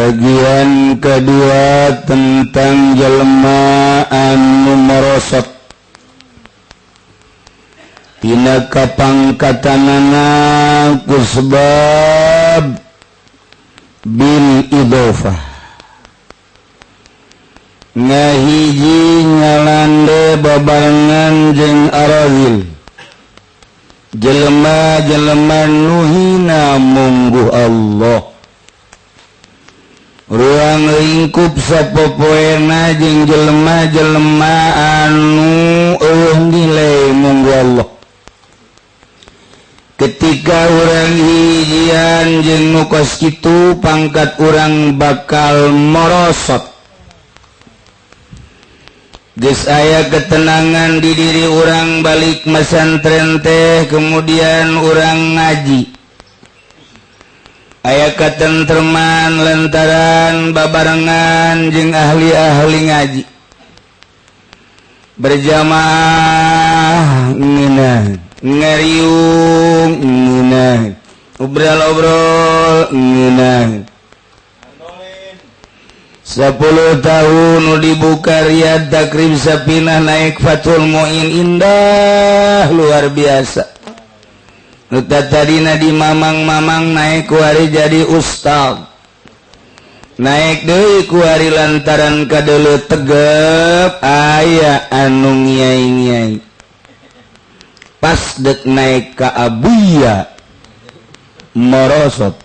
Bagian kedua tentang jelema anu merosot tina kapangkatanana kusbab bil idofah ngahiji ngalande babarengan jeung arazil jelema-jelema nu hina mungguh Allah. Ruang lingkup sapopoena jeung jelema-jelema anu eueuh nilai mungguh Allah. Ketika urang hijian jeung nu kos kitu pangkat urang bakal morosot. Geus aya ketenangan di diri urang balik masantren teh kemudian urang ngaji. Aya katentreman lantaran babarengan jeung ahli-ahli ngaji. Berjamaah ngeunah, ngariung ngeunah, obrol-obrol ngeunah. 10 tahun nu dibuka Riyad Takrib Sapinah naik Fathul Muin indah luar biasa. Nu tadina di mamang-mamang naik kuari jadi ustad. Naik deui kuari lantaran kadeuleu tegep aya anu ngiai-ngiai. Pas dek naik ka Abuya merosot.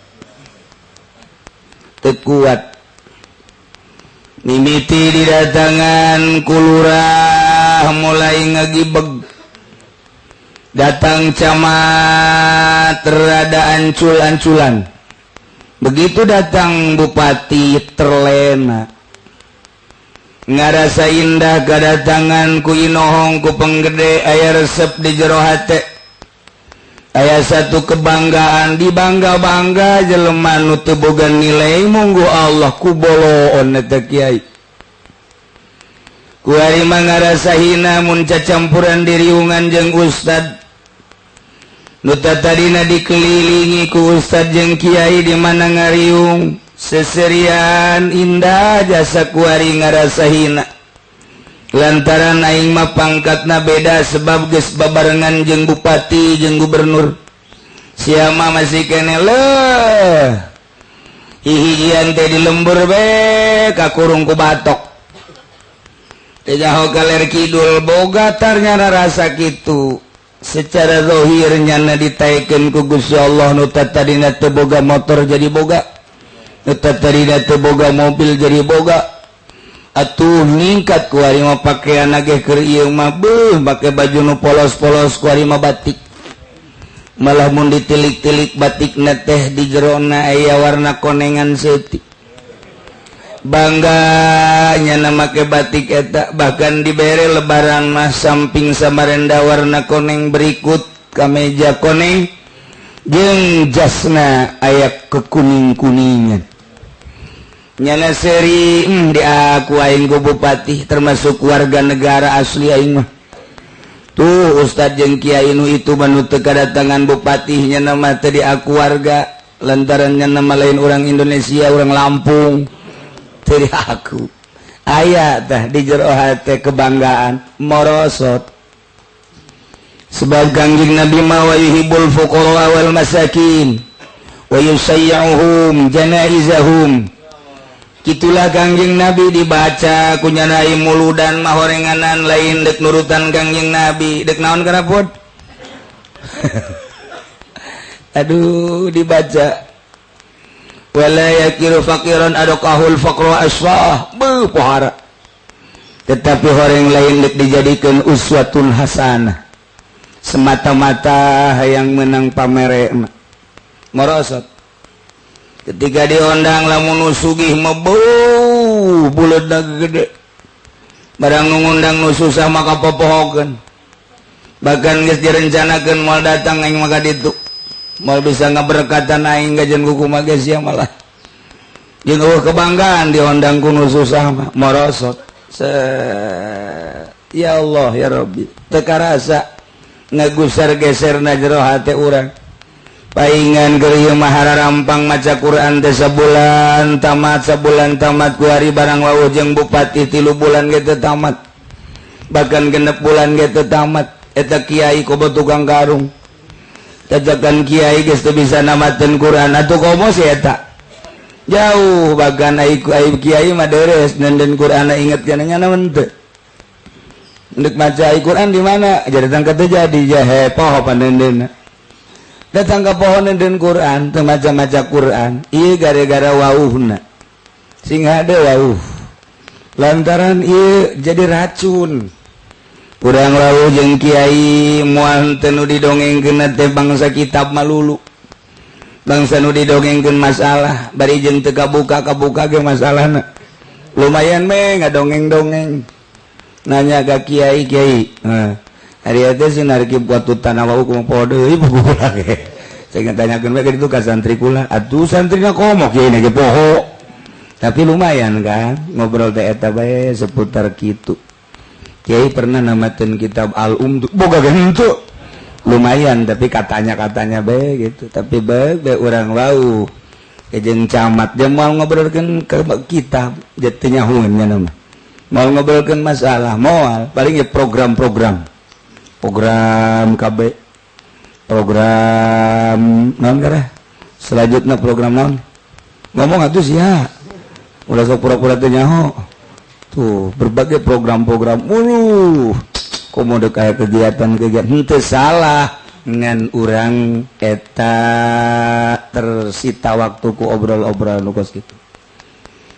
Teu kuat. Mimiti didatangan ku lurah mulai ngagibeg. Datang camat rada ancul-anculan. Begitu datang bupati terlena. Ngarasa indah kedatangan ku inohong ku penggede aya resep di jero hate. Aya satu kebanggaan dibangga-bangga jelema nu teu boga nilai munggu Allah ku boloon eta kiai. Kuari mah ngarasa hina mun cacampuran diriungan jeung ustad. Nu tadina dikelilingi ku ustad jeung kiai di mana ngariung seserian indah jasa kuari ngarasa hina. Lantaran aing mah pangkatna beda sebab geus babarengan jeung bupati jeung gubernur. Sia mah masih keneh leuh. Hihijian teh di lembur be kakurung ku batok. Teh jaho kaler kidul boga tarnyana rasa kitu. Secara zahir nyana ditaikeun ku Gusti Allah nu tadina teu boga motor jadi boga, nu tadina teu boga mobil jadi boga. Atuh ningkat kuari mah pakaian ge keur ieu mah beuh make baju nu polos-polos kuari mah batik. Malah mun ditilik-tilik batikna teh di jerona aya warna konengan seutik. Bangga nyana make batik eta bahkan dibere lebaran mah samping Samarenda warna koneng berikut kameja koneng jeung jasna aya kekuning-kuningan. Nyana seri diaku aing ku bupati termasuk warga negara asli aing mah. Tuh ustad jeung kiai nu itu mah nu teu kadatangan bupati nyana mah teu diaku warga lantaran nyana mah lain urang Indonesia urang Lampung. Teu aku aya tah di jero hate kebanggaan morosot. Sebab Kangjeng Nabi mah wa yuhibbul fuqara wal masakin wa yusayyuhum janaizahum. Kitulah Kangjeng Nabi dibaca ku nyana muludan mah horenganan lain dek nurutan Kangjeng Nabi dek naon karapot. Aduh dibaca wala yakiru faqiran adaqahul faqru asfah beuh pohara. Tetapi horeng lain dek dijadikan uswatun hasanah semata-mata hayang menang pamere merosot. Ketika diondang lamun nu sugih mah beuh buleudna gede barang nu ngundang nu susah maka popohokeun. Bahkan geus direncanakeun moal datang aing mah ka ditu. Moal bisa ngaberkatan aing gajen kuku mah geus sia malah. Jeung eueuh kebanggaan diondang ku nu susah mah morosot. Ya Allah ya Rabbi teu karasa ngagusar geserna jero hate urang. Paingan keur mah rampang maca Quran teh sabulan tamat, sabulan tamat. Kuari barang wawuh jeung bupati 3 bulan gitu tamat, bahkan 6 bulan gitu tamat. Eta kiai komo tukang karung, tajakan kiai geus teu bisa namateun Quran atuh, komo si eta jauh. Bahkan ai kiai mah deres nenden Quran, inget kana nya naon teu. Untuk maca Al-Quran di mana? Jadi datang ke jadi jahe poho panendena. Datang ke pohon nenden Quran, teu maca-maca Quran. Ieu gara-gara wauhna. Sing hade wauh. Lantaran ieu jadi racun. Urang wawuh jeung kiai moal teu nu didongengkeun teh bangsa kitab malulu. Bangsa nu didongengkeun masalah, bari jeung teu kabuka-kabuka ge masalahna. Lumayan me ngadongeng-dongeng. Nanya ke kiai, "Kiai, nah, hari itu sih narik waktu tanah wau kumaha poho deui buku kula ge?" Saya tanyakeun we itu ka santri kula atuh, santrina komo kiai ge poho. Tapi lumayan kan ngobrol teh eta bae seputar kitu. "Kiai pernah namatin kitab Al-Um?" "Boga ge henteu." Lumayan, tapi katanya-katanya bae gitu. Tapi bae bae urang wau jeung camat dia mau ngobrolkeun ke kitab jatuhnya nya nama mau ngobrolkan masalah moal, paling ya program-program, program KB, program non kara selanjutnya, program non. Ngomong atuh sih ya, ulah sok pura-pura teu nyaho. Tuh berbagai program-program mulu, komodo kayak kegiatan-kegiatan henteu salah, ngan urang eta tersita waktu ku obrol-obrol nu kos kitu.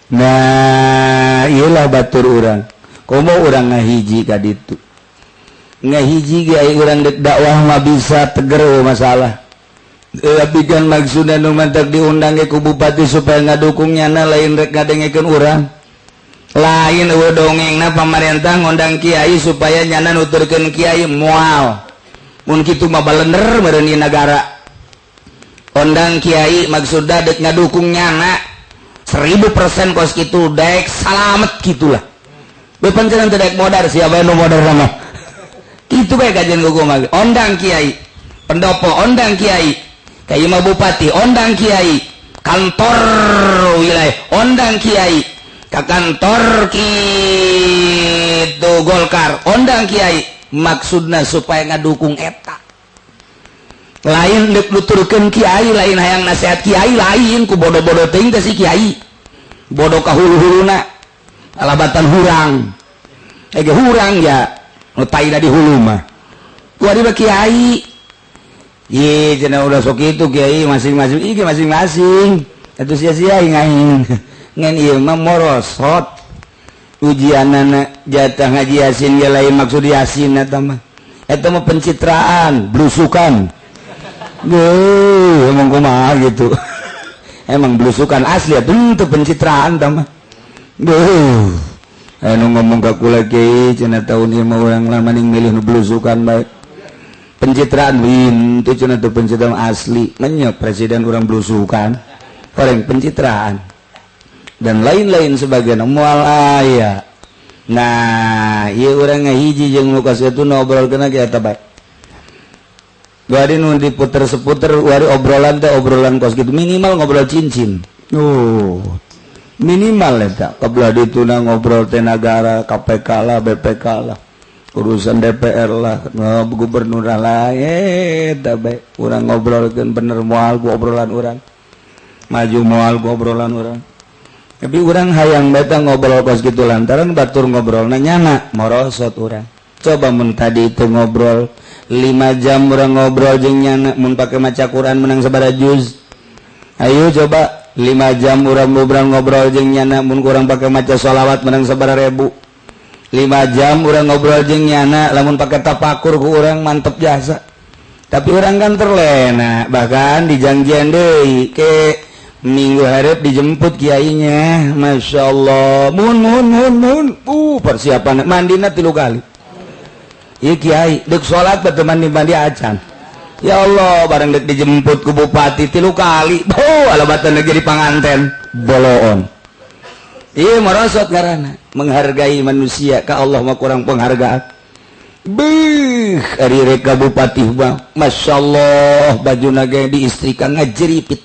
Nah, iyalah batur urang komo urang ngahiji ka ditu, ngahiji ge ai urang dek dakwah mah bisa teger masalah. Tapi kan maksudnya nu mantak diundang ke ku bupati supaya ngadukung nyana, lain rek ngadengekeun urang, lain eueuh dongengna pamarentah ngundang kiai supaya nyana nuturkeun kiai, moal. Mun kitu mah balender meureun ieu nagara. Ondang kiai maksudna dek ngadukung nyana 1000% kos kitu, dek salamet gitulah. Bepan cenah teu dek modar, siapa nu modar mah kitu bae kajian ku mah. Ondang kiai pendopo, ondang kiai ka imah bupati, ondang kiai kantor wilayah, ondang kiai ke kantor kitu Golkar, ondang kiai maksudna supaya ngadukung eta, lain dek nuturkeun kiai, lain hayang nasihat kiai, lain. Ku bodoh-bodoh teuing teh si kiai, bodoh ka hulu-huluna, alabatan hurang ege hurang ya nu taina di hulu mah. Ku ari kiai. Ye cenah udah sok itu kiai masing-masing, ieu masing-masing atuh sia-sia aing ngan ieu mah morosot ujianana. Jatah ngaji Yasin ge lain maksud Yasin, eta mah, eta mah pencitraan, blusukan. Duh, emang kumaha gitu. Emang blusukan asli atuh, pencitraan tah mah. Duh. Anu ngomong ka kula, "Kiai," cenah, "tahun ieu mah urang lah maning milih nu blusukan bae. Pencitraan win itu," cenah, tuh pencitraan asli. Menyok presiden urang blusukan. Orang pencitraan. Dan lain-lain sebagainya moal aya. Nah, ieu urang ngahiji jeung nu itu ngobrolkeun ge eta bae. Wari nu diputer seputer wari obrolan teh obrolan kos gitu, minimal ngobrol cincin. Oh, minimal eta kebelah dituna ngobrol teh negara, KPK lah, BPK lah, urusan DPR lah, gubernur lah, eta bae urang ngobrolkeun. Bener moal ku obrolan urang maju, moal ku obrolan urang. Tapi urang hayang beta ngobrol kos gitu lantaran batur ngobrol nyana morosot urang. Coba mun tadi itu ngobrol 5 jam, urang ngobrol jeung nyana, mun pake maca Quran menang sabaraha juz? Ayo coba 5 jam urang ngobrol, ngobrol jeung nyana, mun kurang pake maca sholawat menang sabaraha ribu? 5 jam urang ngobrol jeung nyana, lamun pake tapakur ku urang mantep jasa. Tapi urang kan terlena, bahkan dijanjian deui ke minggu hareup dijemput kiainya. Masya Allah, mun mun mun mun persiapan mandina tilu kali. Iya, kiai dek salat betul mandi mandi acan. Ya Allah, bareng dek dijemput ku bupati tilu kali. Oh, alabatan jadi panganten boloon. Iya, merosot karena menghargai manusia ke Allah mah kurang penghargaan. Beuh, ari rek ka bupati mah masyaallah bajuna ge diistrika ngajeripit.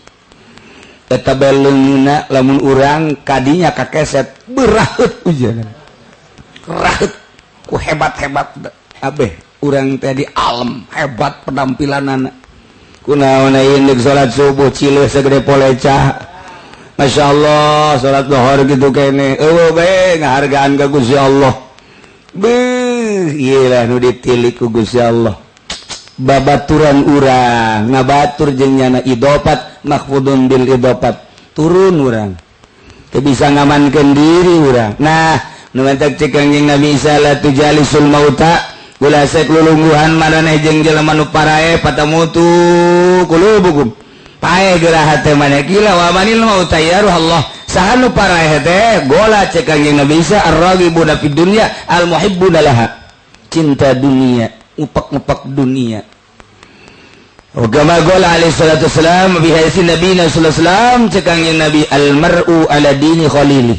Eta beleungna lamun urang kadinya kakeset beraheut ujangan. Raheut ku hebat-hebat abeh urang teh di alam hebat penampilanana. Kunaon ayeuna deuk salat subuh cileuh sagede polecah. Masya Allah salat lohor gitu kene eueuh bae ngahargaan ka Gusti Allah. Beuh, ieu lah nu ditilik ku Gusti Allah. Babaturan urang ngabatur jeung nyana idofat makhfudun bil idofat turun urang teu bisa ngamankeun diri urang. Nah, nu mantak cek Kangjeng Nabi Isa la tujalisul mauta ulah sek lulungguhan maraneh jeung jelema nu parae patamutu qulubukum. Pae geura hate maneh gila wa manil mauta ya ruh Allah. Saha nu parae teh gola cek Kangjeng Nabi Isa ar-raghibuna fid dunya al-muhibbuna laha. Cinta dunia, ngupak-ngupak dunia. Kama qala alaihi salatu wassalam bi hadis Nabi sallallahu alaihi wasallam cek Kangjeng Nabi al-mar'u ala dini khalili.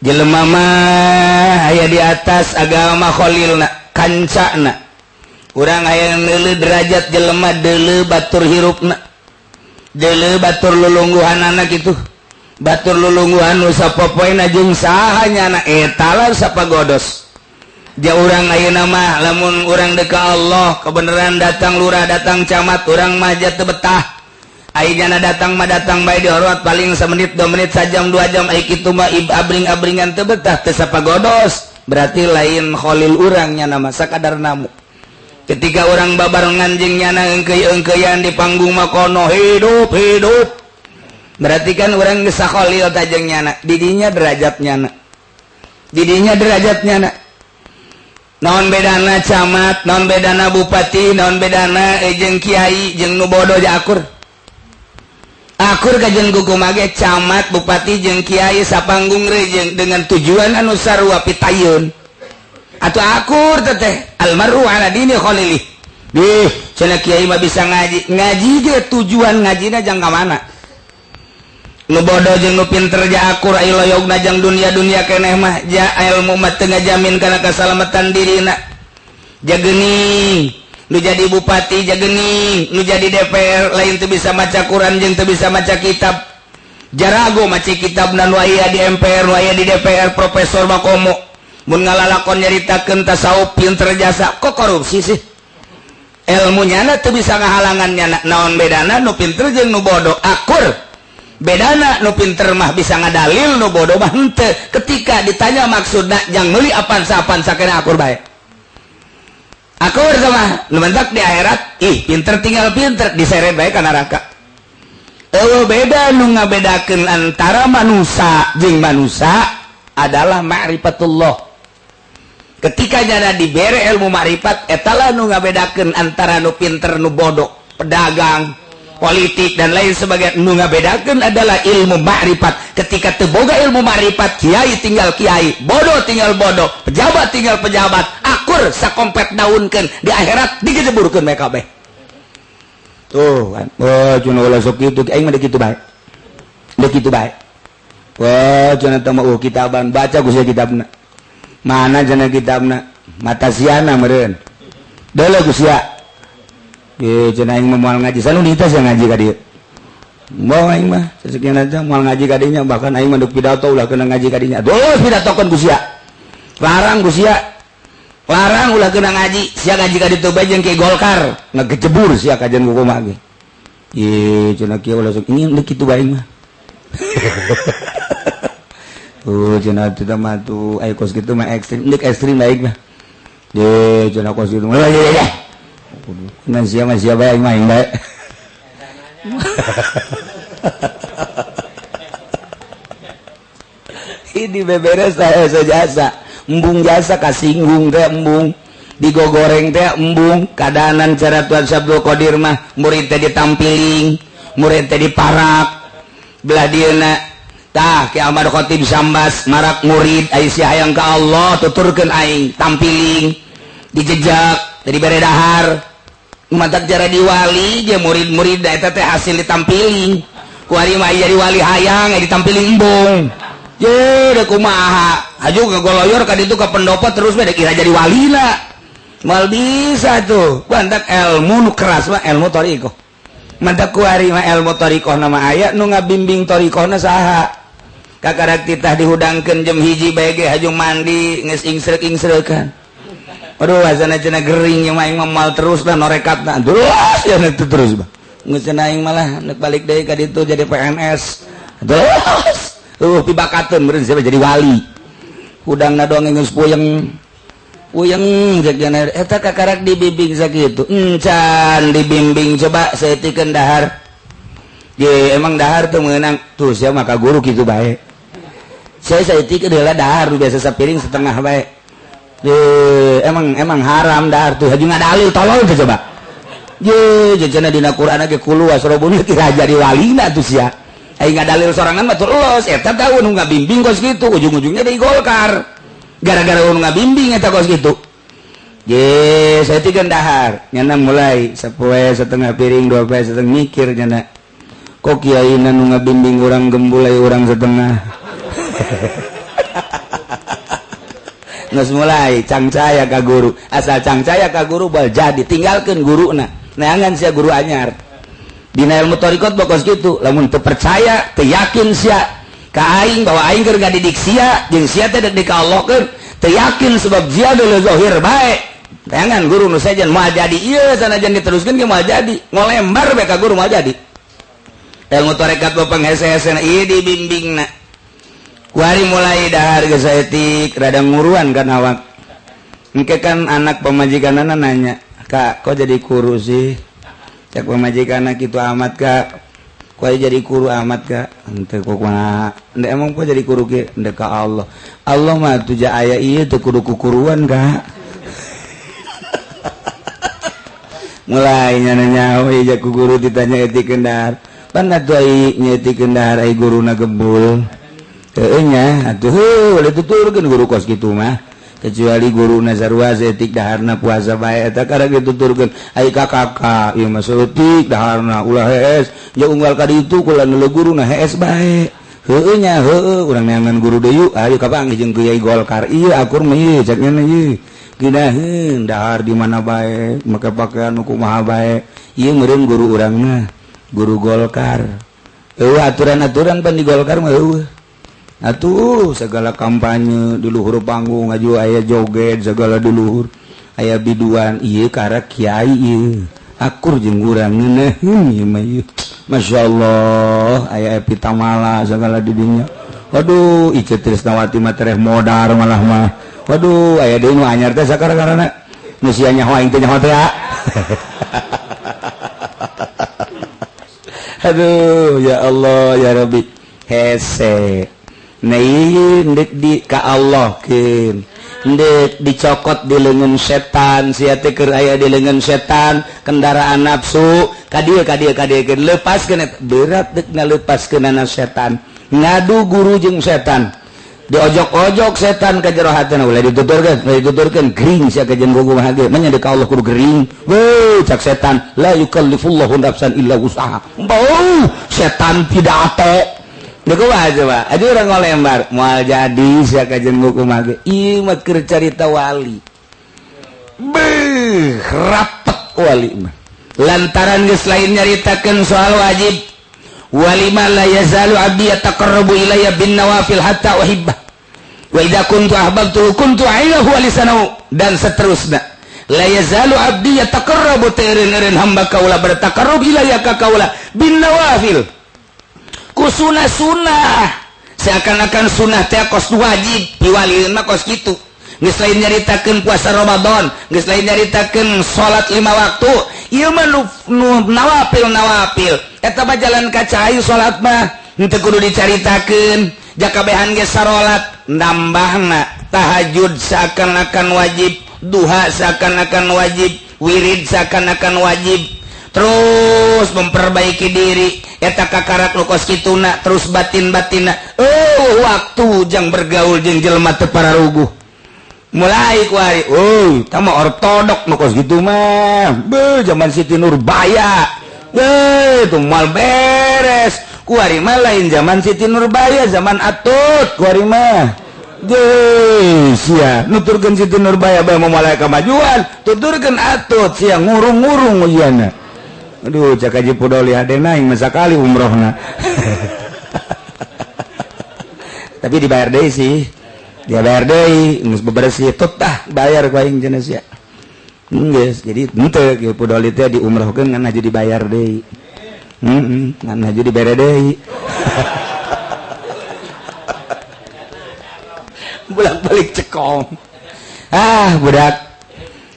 Jelema mah aya di atas agama khalilna, kancana. Urang aya neuleuh derajat jelema deuleu batur hirupna. Deuleu batur lulungguhanana kitu. Batur lulungguhan nu sapopoena jeung saha nyana eta lah sapagodos. Ja urang ayeuna mah lamun urang deuk ka Allah kebenaran datang lurah datang camat urang mah ja teu betah. Ayeuna datang mah datang bae dihormat paling semenit 2 menit sajam 2 jam ai kitu mah abring-abringan teu betah teu sapagodos. Berarti lain khalil urang nyana mah sakadar namu. Ketika urang babarengan jeung nyana engkeuy-engkeuyan di panggung mah kono hidup hidup. Berarti kan urang geus sakhalil ta jeung nyana, didinya derajat nyana. Didinya derajat nyana. Naon bedana camat, naon bedana bupati, naon bedana jeung kiai jeung nu bodoh ja akur. Akur kajen kukumage camat, bupati jeung kiai sapanggung rejeng dengan tujuan anu sarua pitayun. Atuh akur teteh almaru ala dini khalili. Dih, cenah kiai mah bisa ngaji. Ngaji ge tujuan ngajina jang ka mana? Nu bodoh jeung nu pinter ja akur ai loyogna jang dunia-dunia keneh mah ja ilmu mah teu ngajamin kana kasalamatan dirina. Ja geuning nu jadi bupati ja geuning nu jadi DPR lain teu bisa maca Quran jeung teu bisa maca kitab. Jarago maca kitabna nu aya di MPR nu aya di DPR profesor mah komo. Mun ngalalakon nyaritakeun tasawuf pinter jasa kok korupsi sih. Ilmu nyana teu bisa ngahalangan nyana. Naon bedana nu pinter jeung nu bodoh akur. Bedana nu pinter mah bisa ngadalil nu bodoh mah henteu. Ketika ditanya maksudna jang meuli apan-apan sakena akur bae. Akur sama nu mentak di akhirat ih pinter tinggal pinter diseret bae ka neraka. Eueuh beda nu ngabedakeun antara manusia jeung manusia adalah ma'rifatullah. Ketika nyana dibere ilmu ma'rifat eta lah nu ngabedakeun antara nu pinter nu bodoh, pedagang, politik dan lain sebagainya. Nu ngabedakeun adalah ilmu ma'rifat. Ketika teu boga ilmu ma'rifat, kiai tinggal kiai, bodoh tinggal bodoh, pejabat tinggal pejabat, akur sakompet daunkeun di akhirat digejeburkeun mereka kabeh. Tuh kan. Wah, cenah ulah sok kitu, aing mah kitu bae. Deuk kitu bae. Wah, cenah teh mah kitaban, baca ku sia kitabna. Mana cenah kitabna? Mata siana meureun. Deuleu ku sia. Cenah aing mah moal ngaji, sanu dita sia ngaji ka dieu. Moal aing mah, sasekian aja moal ngaji ka dinya, bahkan aing mah deuk pidato ulah kena ngaji ka dinya. Duh, pidatokeun ku sia. Larang ku sia. Larang ulah kena ngaji, sia ngaji ka ditu bae jeung ki Golkar, ngagejebur sia kajian ku kumaha ge. Ye, cenah kieu ulah sok ingin deuk kitu bae aing mah. Oh, cenah teu mah tuh aya kos kitu mah ekstrim, deuk ekstrim bae mah. Ye, cenah kos kitu mah. Ya. Ngan sia mah sia bae aing mah aing bae. Ini beberes saya jasa, embung jasa kasinggung teh embung, digogoreng teh embung, kadanan cara Tuan Syabdul Qadir mah murid teh ditampiling, murid teh diparak, belah dieuna tah Ki Ahmad Khatib Sambas marak murid ai sia hayang ka Allah tuturkeun aing tampiling, dijejak dari bere dahar. Mantak jara di wali je murid-murid da eta teh hasil ditampiling. Ku ari mah jadi wali hayang ditampiling embung. Ye da kumaha? Haju ka goloyor ka ditu ka pendopo terus we kira jadi walina. Moal bisa tuh. Bantak ilmu nu keras mah ilmu thariqah. Mantak kuari mah ilmu thariqah nama aya nu ngabimbing thariqahna saha. Kakarak titah dihudangkeun jam 1 bae ge haju mandi geus ingsreuk-ingsreukan. Aduh azana cenah gering ieu mah aing mah moal terus lah norekatna. Terus ya itu terus bah. Geus cenah aing malah nek balik deui ka ditu jadi PNS. Terus pibakateun meureun siapa jadi wali. Hudangna doang geus puyeng. Puyeng cek jana eta kakarak dibimbing sakitu. Encan dibimbing coba saeutikeun dahar. Ye emang dahar teu meunang tuh sia mah ka guru kitu bae. Saya saeutik heula dahar biasa sapiring setengah bae. Ye emang emang haram dahar tuh haji ngadalil tolol teh coba. Ye jejana dina Quran ge kulu wasrobun kira jadi walina tuh sia. Aing ngadalil sorangan mah terus eta tah nu ngabimbing kos kitu ujung-ujungnya di Golkar. Gara-gara nu ngabimbing eta kos kitu. Ye saeutik dahar nyana mulai sapoe setengah piring dua poe setengah mikir nyana. Kok kiaina nu ngabimbing urang gembulai urang setengah. Geus mulai cangcaya ka guru. Asal cangcaya ka guru bal jadi tinggalkeun guruna. Neangan sia guru anyar. Dina ilmu thariqat bokos kitu, lamun teu percaya, teu yakin sia ka aing bahwa aing keur ngadidik sia jeung sia teh dek ka Allah keun, teu yakin sebab sia deuleu zahir bae. Neangan guru nu sejen moal jadi ieu sanajan diteruskeun ge moal jadi. Ngolembar bae ka guru moal jadi. Ilmu tarekat bapak hese-hesena ieu dibimbingna. Kuari mulai dahar geus saeutik rada nguruan kan awak. Engke kan anak pamajikanana nanya, "Kak, kok jadi kuru sih?" Cek pamajikanna kitu amat, Kak. Kok jadi kuru amat, Kak? Henteu kok kumaha. Henteu emang kok jadi kuru ge? Henteu ka Allah. Allah mah tuh ja aya ieu teu kudu kukuruan, Kak. Mulai nyana nyaho ja ku guru ditanya etikeun dahar. Pan atuh ai nyetikeun dahar ai guruna gebul. Heueuh nya atuh heuh boleh tuturkeun guru kos kitu mah. Kecuali guru nazarwa saeutik daharna puasa bae eta karek dituturkeun ai ka kakak ieu mah saeutik daharna ulah hees ja unggal ka ditu kula nu guruna hees bae. Heueuh nya heueuh urang neangan guru deui yuk ayo kapanggih jeung kiai Golkar ieu akur mah ieu cek nya ieu. Geunaheun dahar di mana bae make pakaian nu kumaha bae ieu meureun guru urang mah guru Golkar. Eueuh aturan-aturan pan di Golkar mah eueuh. Atuh segala kampanye di luhur panggung aju aya joget segala di luhur aya biduan ieu karek kiai ieu akur jeung urang ngeunaheun ieu mah ieu. Masyaallah aya Epi Tamala segala di dinya. Waduh Ice Trisnawati mah tereh modar malah mah. Waduh aya deui nu anyar teh sakara-karana nu sia nyaho aing teh nyaho teh. Aduh ya Allah ya Rabbi hese. Nei ndek di ka Allah keun ndek dicokot di leungeun setan sia teh keur aya di leungeun setan kendaraan nafsu ka dieu ka dieu ka dieu keun lepaskeun eta berat deuk ngalepaskeunana setan ngadu guru jeung setan diojok-ojok setan ka jero hatena ulah dituturkeun gering sia ka jeung kumaha ge manya deuk ka Allah kudu gering weuh cak setan la yukallifullahu nafsan illa wus'aha bau setan tidak ato. Deuk kumaha coba? Aduh urang ngolembar, moal jadi sia kajen kumaha ge. Ieu mah keur carita wali. Beuh, rapet wali mah. Lantaran geus lain nyaritakeun soal wajib. Wali mah la yazalu abdi yataqarrabu ilayya bin nawafil hatta uhibbah. Wa idza kuntu ahbabtuhu kuntu ainahu wa lisanahu dan seterusnya. La yazalu abdi yataqarrabu teureun-eureun hamba kaula bertaqarrub ilayya ka kaula bin nawafil. Ku sunah-sunah seakan-akan sunah teh kos wajib piwalieun mah kos kitu geus lain nyaritakeun puasa Ramadan geus lain nyaritakeun salat 5 waktu ieu mah nu nawafil eta mah jalan ka cai salat mah henteu kudu dicaritakeun jakabehan ge sarolat nambahna tahajud seakan-akan wajib duha seakan-akan wajib wirid seakan-akan wajib terus memperbaiki diri eta kakarak nu kos kituna terus batin-batinna oh waktu jang bergaul jeung jelema teu pararuguh mulai ku ari euy tah mah ortodok nu kos kitu mah beuh zaman Siti Nurbaya beuh teu moal beres ku ari mah lain zaman Siti Nurbaya zaman Atut ku ari mah Deh, sia nuturkeun Siti Nurbaya bae moal aya kamajuan, tuturkeun atut sia ngurung-ngurung ujianna. Aduh, cak Haji Pudoli hadena aing masa kali umrohna. Tapi dibayar deui sih. Dia bayar deui, geus bebersih tut tah bayar ku aing cenah sia. Geus, jadi henteu Ki Pudoli teh diumrohkeun ngan haji dibayar deui. Heeh, ngan haji dibere deui. Bolak-balik cekong. Ah, budak.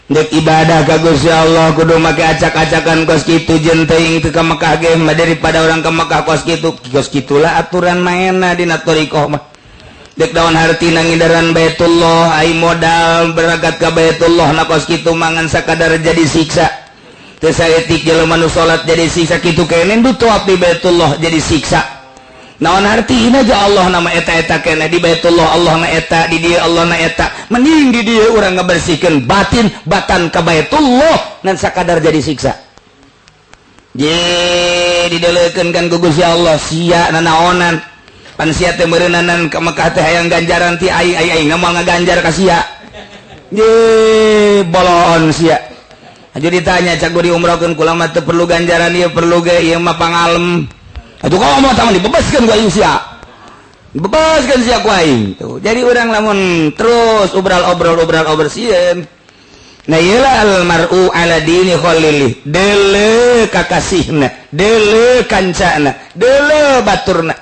Dek ibadah ka Gusti Allah kudu make acak-acakan kos kitu jeung teuing teu ka Mekah ge mah daripada urang ka Mekah kos kitu. Kos kitulah aturan maenna dina thariqah mah. Dek daun hartina ngidaran Baitullah ai modal berangkat ka Baitullah na kos kitu mangan sakadar jadi siksa. Teu saeutik jelema nu salat jadi siksa kitu keneh du tawaf di Baitullah jadi siksa. Naon artina ja Allah nama eta-eta keneh di Baitullah Allah na eta di dieu Allah na eta mending di dieu urang ngabersihkeun batin batan ka Baitullah ngan sakadar jadi siksa. Je dideulekeun kan ku Gusti Allah sia nanaonan pan sia teh meureunnanan ka Mekah teh hayang ganjaran ti aing aing aing moal ngaganjar ka sia. Je boloon sia. Aju ditanya cak gua diumrohkeun kula mah teu perlu ganjaran ieu perlu ge ieu mah pangalem. Atuh kau mau tahu dibebaskan ku aing sia. Dibebaskan sia ku aing. Tuh. Jadi urang lamun terus obral-obrol obral-obrol sieun. Nah ieu almaru ala dini khalili. Deule kakasihna, deule kancana, deule baturna.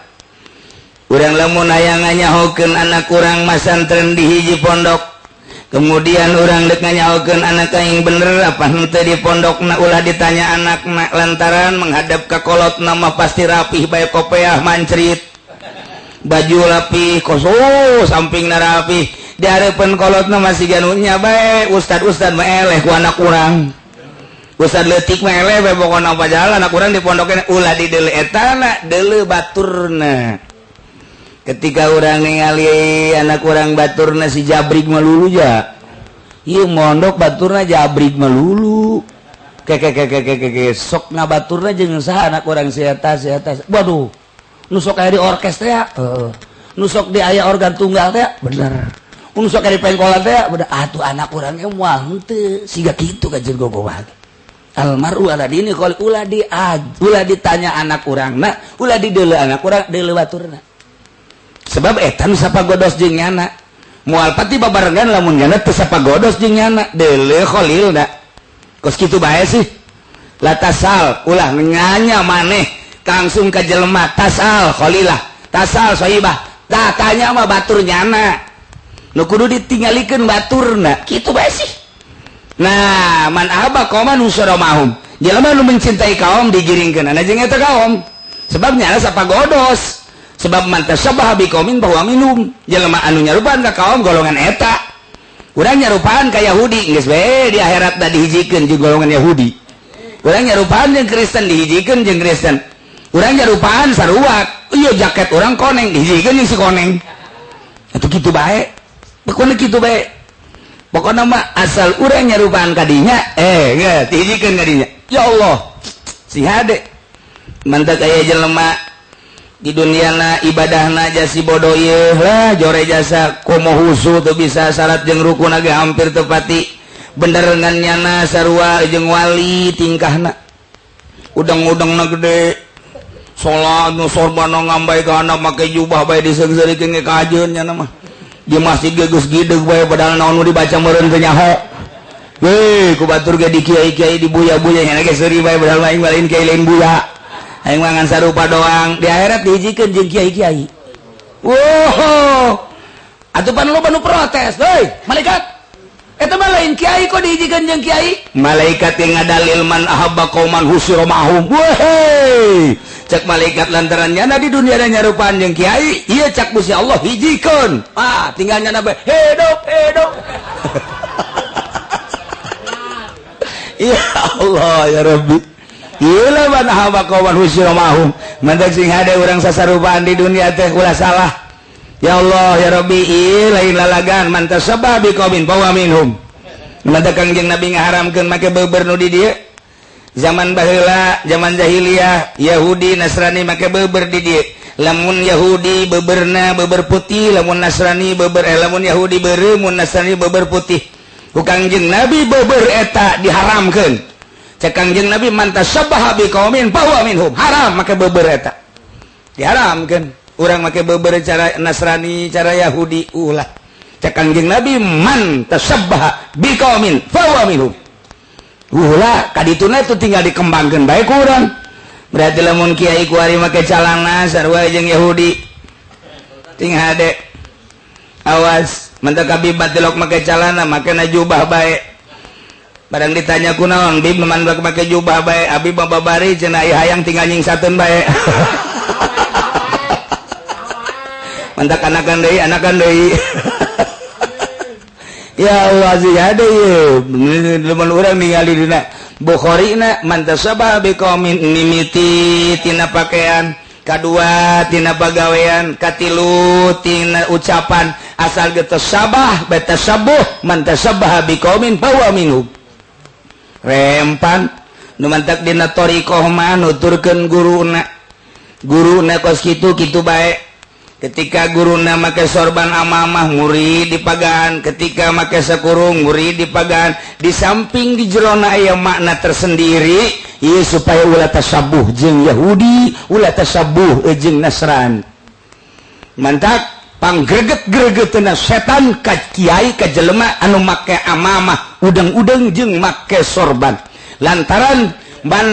Urang lamun hayang nganyahokeun anak urang masantren di hiji pondok. Kemudian urang dek nganyahokeun anak aing bener apa henteu di pondokna ulah ditanya anakna lantaran menghadap ka kolotna mah pasti rapih bae kopeah mancrit. Baju rapih kosos sampingna rapih di hareupeun kolotna masih ganunya bae ustad-ustad mah eleh ku anak urang. Ustad leutik mah eleh bae pokona apa jalan anak urang di pondokna ulah dideuleu etana deuleu baturna. Ketika orang ningali anak orang baturna si jabrik melulu ja. Ieu mondok baturna jabrik melulu. Keke sok ngabaturna jeung saha anak orang si eta si eta. Waduh. Nu sok aya di orkes teh heeh. Nu sok di aya organ tunggal teh bener. Nu sok aya di pengkolan teh bener. Atuh anak urang ge moal henteu siga kitu ka jeung gogoh. Almaru ala dini qol ulah di ulah ditanya anak urangna, ulah dideuleu anak urang deuleu baturna. Sebab eta nu sapagodos jeung nyana moal pati babarengan lamun nyana teu sapagodos jeung nyana deuleu kholilna kos kitu bae sih la tasal ulah nyanya maneh langsung ka jelema tasal kholilah tasal sohibah tah tanya mah batur nyana nu kudu ditinggalikeun baturna kitu bae sih. Nah man ahaba qauman usara mahum jelema nu mencintai kaum digiringkeun jeung eta kaum sebab nyana sapagodos. Sebab man tasabbaha biqaumin bahwa minum jelema anu nyarupaan ka kaum golongan eta urang nyarupaan ka Yahudi geus we di akhirat da dihijikeun jeung golongan Yahudi urang nyarupaan jeung Kristen dihijikeun jeung Kristen urang nyarupaan saruak ieu jaket urang koneng dihijikeun jeung si koneng atuh kitu bae pokona kitu bae pokona mah asal urang nyarupaan ka dinya geus dihijikeun ka dinya ya Allah si hade mantak aya jelema di duniana ibadahna jasi bodoh ieu lah jore jasa komo husu teu bisa syarat jeung rukun ge hampir tepati bener ngan nyana sarua jeung wali tingkahna udang-udangna gede salat nu sorbana ngambay ka anak make jubah bae diseungseurikeun ge kajeun nyana mah di masjid ge geus gideg bae padahal naon nu dibaca meureun teu nyaho weh ku batur ge di kiai-kiai dibuya-buya nyana ge seuri bae padahal aing lain kiai lain buya aing mangan sarupa doang di akhirat dihijikeun jeung kiai-kiai. Wow. Atuh pan loba nu protes, heuy, malaikat. Eta mah lain kiai kok dihijikeun jeung kiai? Malaikat yang ngadalil man ahabba qauman husira ma'hum. Weh. Cek malaikat lantaran nyana di dunia da nyarupaan jeung kiai, ieu cak Gusti Allah hijikeun. Ah, tinggal nyana bae hidup hidup. Ya Allah ya Rabbi. Iyalah man ahabba qauman husira ma'hum. Mantak sing hade urang sasarupaan di dunia teh ulah salah. Ya Allah ya Rabbi ieu lain lalagan man tasabba biqaumin fa huwa minhum. Mantak Kangjeng Nabi ngaharamkeun make beber nu di dieu. Zaman baheula, zaman jahiliyah, Yahudi Nasrani make beber di dieu. Lamun Yahudi beberna beber putih, lamun Nasrani beber lamun Yahudi beureum, mun Nasrani beber putih. Ku Kangjeng Nabi beber eta diharamkeun. Cek Kangjeng Nabi man tasabbaha biqaumin fahuwa minhum. Haram make beber eta. Diharamkeun. Urang make beber cara Nasrani, cara Yahudi ulah. Cek Kangjeng Nabi man tasabbaha biqaumin fahuwa minhum. Ulah kadituna itu tinggal dikembangkeun bae ku urang. Berarti lamun kiai kuari make calana sarua jeung Yahudi. Ting hade. Awas, mentak abi batilok make calana, make na jubah bae. Barang ditanya kunaon, bib man make jubah bae, abi mah babari cenah hayang tinggal nyingsateun bae. Mentak anakan deui, anakan deui. Ya Allah sih hade ieu. Lamun urang ningali dina Bukhari na man tasabbaha biqaumin mimiti tina pakaian, kadua tina pagawean, katilu tina ucapan, asal geus sabah batasabbuh man tasabbaha biqaumin fahuwa minhum. Rempan nu mantak dina thariqah mah nuturkeun guruna. Guruna kos kitu kitu bae. Ketika guruna make sorban amamah murid dipagan, ketika make sakurung murid dipagan, di samping di jerona aya makna tersendiri ieu supaya ulah tasabuh jeung Yahudi, ulah tasabuh jeung Nasrani. Mantak panggreget-gregetna setan ka kiai ka jelema anu make amamah udeng-udeng jeung make sorban. Lantaran ban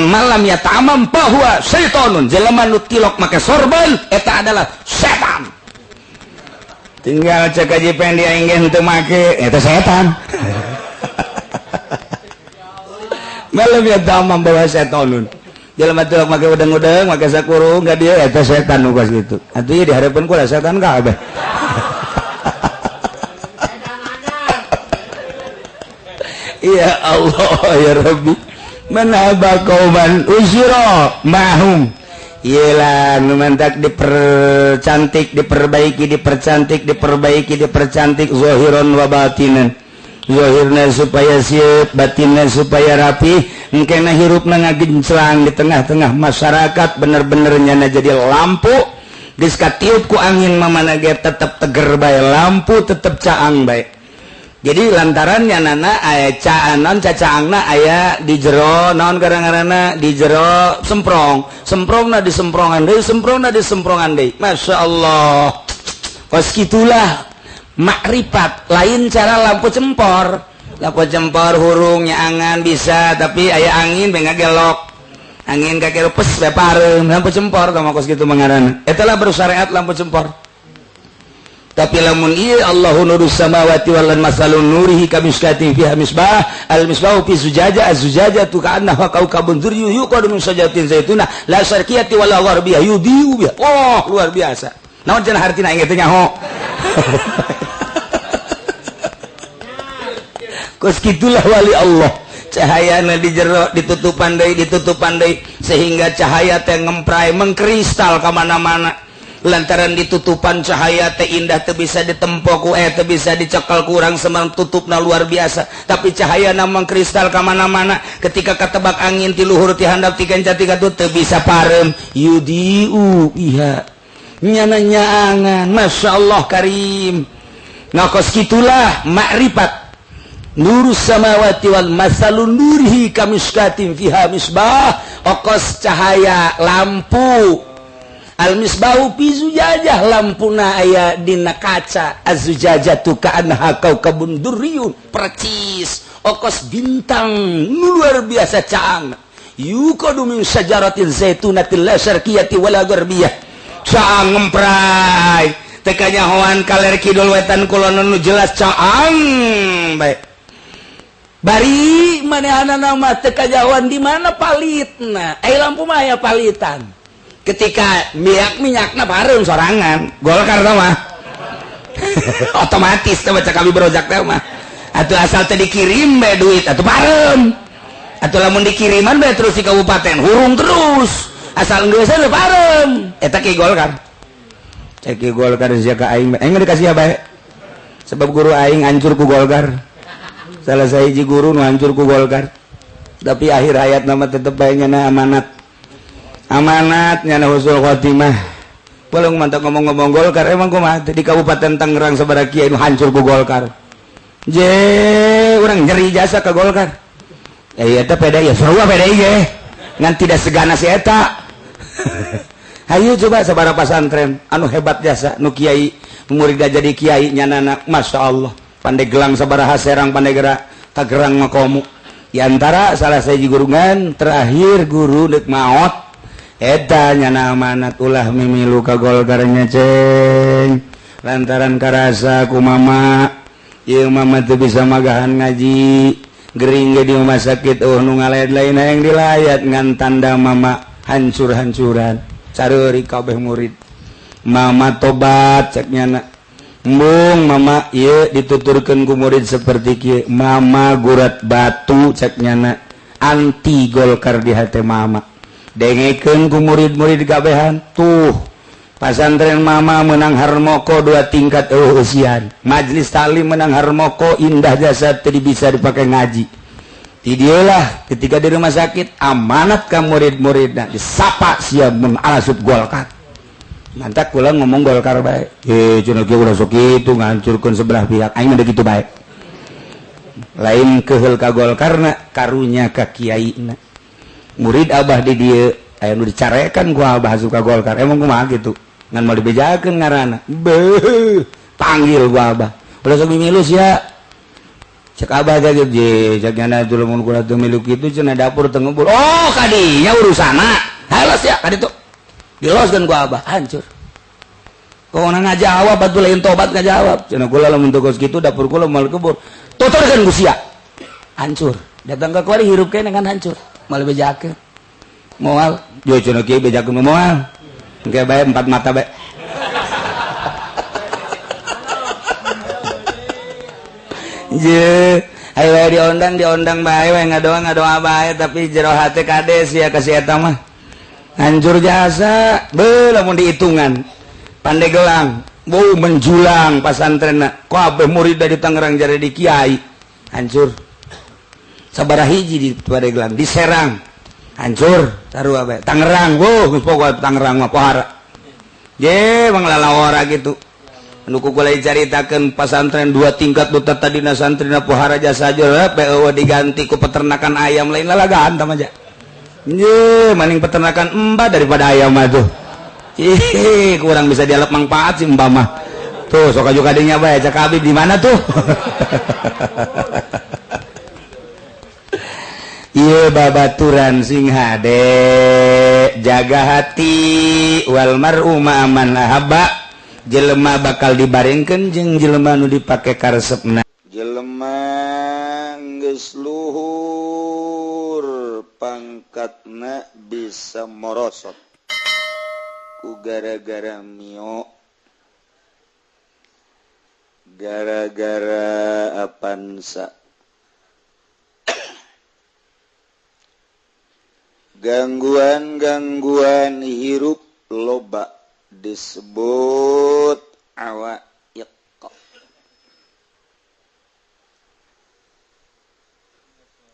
malam ya ta'amam bahwa syaitonun, jelema nu tilok make sorban eta adalah setan. Tinggal cek aja pendi aing ge henteu make eta setan. Malam ya ta'amam bahwa syaitonun, jelema tilok make udeng-udeng make sakurung ka dieu eta setan nu kos kitu. Atuh ieu dihareupeun ku setan kabeh. Ya Allah ya Rabbi. Manaba qauman usira mahum. Yelah nu mantak dipercantik, diperbaiki, dipercantik, diperbaiki, dipercantik zahiran wa batinan. Zahirna supaya siap, batinna supaya rapi, engkena hirupna ngagenclang di tengah-tengah masyarakat bener-bener nyana jadi lampu. Geus katiup ku angin mamana ge tetep teger bae, lampu tetep caang bae. Jadi lantarannya nana aya caanan cacaangna aya di jero naon kadang-kadangna di jero semprong, semprongna di semprongan deui, semprongna di semprongan deui. Masya Allah. Kos kitulah makrifat, lain cara lampu cempor. Lampu cempor hurung nyaangan bisa, tapi aya angin be ngagelok. Angin kakelok pes be pareum, lampu cempor tah kos kitu mangaranna. Eta lah bersyariat lampu cempor. Tapi lamun ieu Allahu nurus samawati wal ardh masalun nurihi kamiskatin fiha misbah al misbahu fi zujaja az-zujajatu ka'annaha kawkabun durriyun yuqadu min sajaratin zaituna la syarqiyati wala gharbiyah yudhi'u biha. Oh, luar biasa. Naon cenah hartina aing teh nyaho. Kos kitulah wali Allah. Cahayana di jero ditutupan deui sehingga cahaya teh ngemprai mengkristal ka mana-mana. Lantaran ditutupan cahaya teh indah teu bisa ditempo ku teu bisa dicekel kurang semang tutupna luar biasa, tapi cahaya namang kristal ka mana-mana ketika katebak angin ti luhur ti handap ti kenca ti katut teu bisa pareum yudiu iha nyana nyaangan. Masya Allah karim. Nah kos kitulah makrifat. Nurus samawati wal masalun nurihi kamiskatin fiha misbah, okos cahaya lampu. Al-misbahu fi zujajah, lampuna aya dina kaca. Az-zujajatu ka'annaha kaukabun durriyun, percis okos bintang luar biasa caang. Yuqadu min sajaratin zaitunatil la syarqiyati wala gharbiyah. Caang ngemprai teu kanyahoan kaler kidul wetan kulon nu jelas caang bae. Bari manehanana mah teu kanyahoan di mana palitna. Ai lampu mah aya palitan. Ketika minyakna bareng sorangan Golkar tah mah otomatis teh baca kami berojak teh mah atuh asal teh dikirim bae duit atuh bareng atuh lamun dikiriman bae terus di kabupaten hurung terus asal geus teh bareng eta ki Golkar. Cek ki Golkar sia ka aing aing dikasih bae sebab guru aing hancur ku Golkar. Salah sahiji guru nu hancur ku Golkar. Tapi akhir hayat nama tetep bae nyana amanat. Amanat nyana husnul khotimah. Polong mantap ngomong-ngomong Golkar emang kumaha di Kabupaten Tangerang sabaraha kiai nu hancur ku Golkar. Je urang nyeri jasa ke Golkar. Ya ieu teh PDI, sarua PDI ge. Ngan tidak seganas si eta. Hayu coba sabaraha pasantren anu hebat jasa nu kiai murid jadi kiai nyanana Masya Allah. Pandeglang sabaraha Serang Pandegera Tangerang makomu. Di antara salah sahiji gurungan terakhir guru deuk maot eta nyana amanat ulah mimilu ka Golkarnya ceng lantaran karasa ku mama ieu mama teu bisa magahan ngaji gering ge di rumah sakit eueuh nu ngalayat lain hayang dilayat ngan tanda mama hancur-hancuran careuri kabeh murid mama tobat cek nyana embung mama ieu dituturkeun ku murid seperti kieu mama gurat batu cek nyana anti Golkar di hate mama dengekeun ku murid-murid kabehan tuh pasantren mama menang harmoko 2 tingkat eusian majelis taklim menang harmoko indah jasa teu bisa dipakai ngaji ti dieu lah ketika di rumah sakit amanat ka murid-muridna disapa sia mun alasup Golkar mantak kula ngomong Golkar bae cenah kieu ulah sok kitu ngahancurkeun sebelah pihak aing mah kitu bae lain keheul ka Golkarna karunya ka kiaina murid abah di dieu aya nu dicarekan ku abah asup ka Golkar emang kumaha kitu ngan mau dibejakeun ngaranna beuh panggil ku abah ulah sok mimilu sia cek abah teh je cek nyana lamun kula teu milu kitu cenah dapur teu ngebul oh kadinya urusanna halos ya kaditu diloskeun ku abah hancur pokona ngajawab atuh lain tobat ngajawab cenah kula lamun teu kos kitu dapur kula moal kebur tuturkeun ku sia hancur datang ka kuari hirup keneh kan hancur malah bejakeun moal yo cenah kieu bejakeun moal engke bae empat mata bae je ayo bae diondang bae we ngadoa bae tapi jero hate kades ya ka si eta mah hancur jasa beuh lamun dihitungan Pandegelang beuh menjulang pasantrenna kabeh murid dari Tangerang jare di kiai hancur sabaraha hiji di Pandegelang di Serang hancur sarua bae Tangerang wuh geus pokoe Tangerang mah pohara je manglalawara kitu nu ku kula dicaritakeun pasantren 2 tingkat nu tadina santrina pohara jasa jol eueuh diganti ku peternakan ayam lain lalagaan tah mah je maning peternakan emba daripada ayam mah tuh ih kurang bisa dialep manfaat sih emba mah tuh sok aju kadinya bae cak Habib di mana tuh. Ieu babaturan sing hade jaga hati wal mar'u ma'aman ahabba jelema bakal dibarengkeun jeung jelema nu dipake karesepna jelema geus luhur pangkatna bisa morosot ku gara-gara mio gara-gara apansa gangguan-gangguan hirup loba disebut awaiq.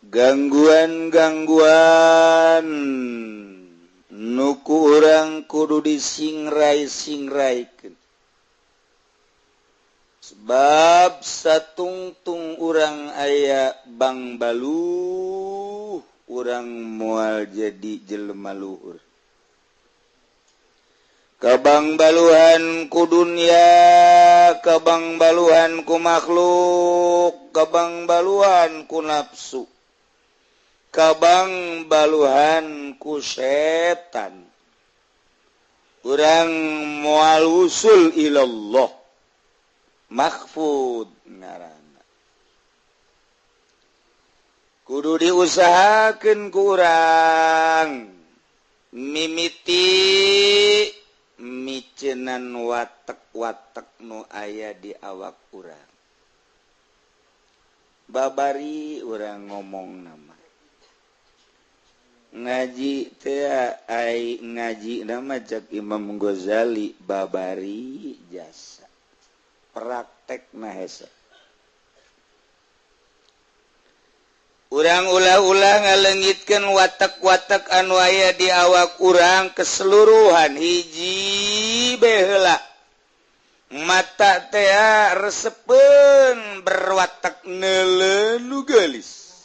Gangguan-gangguan nu ku urang kudu disingrai-singraikeun. Sebab satungtung urang aya bang baluh urang moal jadi jelema luhur. Kabang baluhan ku dunia, kabang baluhan ku makhluk, kabang baluhan ku nafsu, kabang baluhan ku setan. Urang moal usul ilallah mahfud ngaranna. Kudu diusahakeun ku urang mimiti micenan watek-watek nu aya di awak urang. Babari urang ngomong nama ngaji teh ai ngaji nama cek Imam Ghazali babari jasa praktek na hese. Urang ulah-ulah ngalengitkeun watak-watak anu aya di awak urang keseluruhan hiji bae heula. Mata teh resepeun berwatak neuleu nu geulis.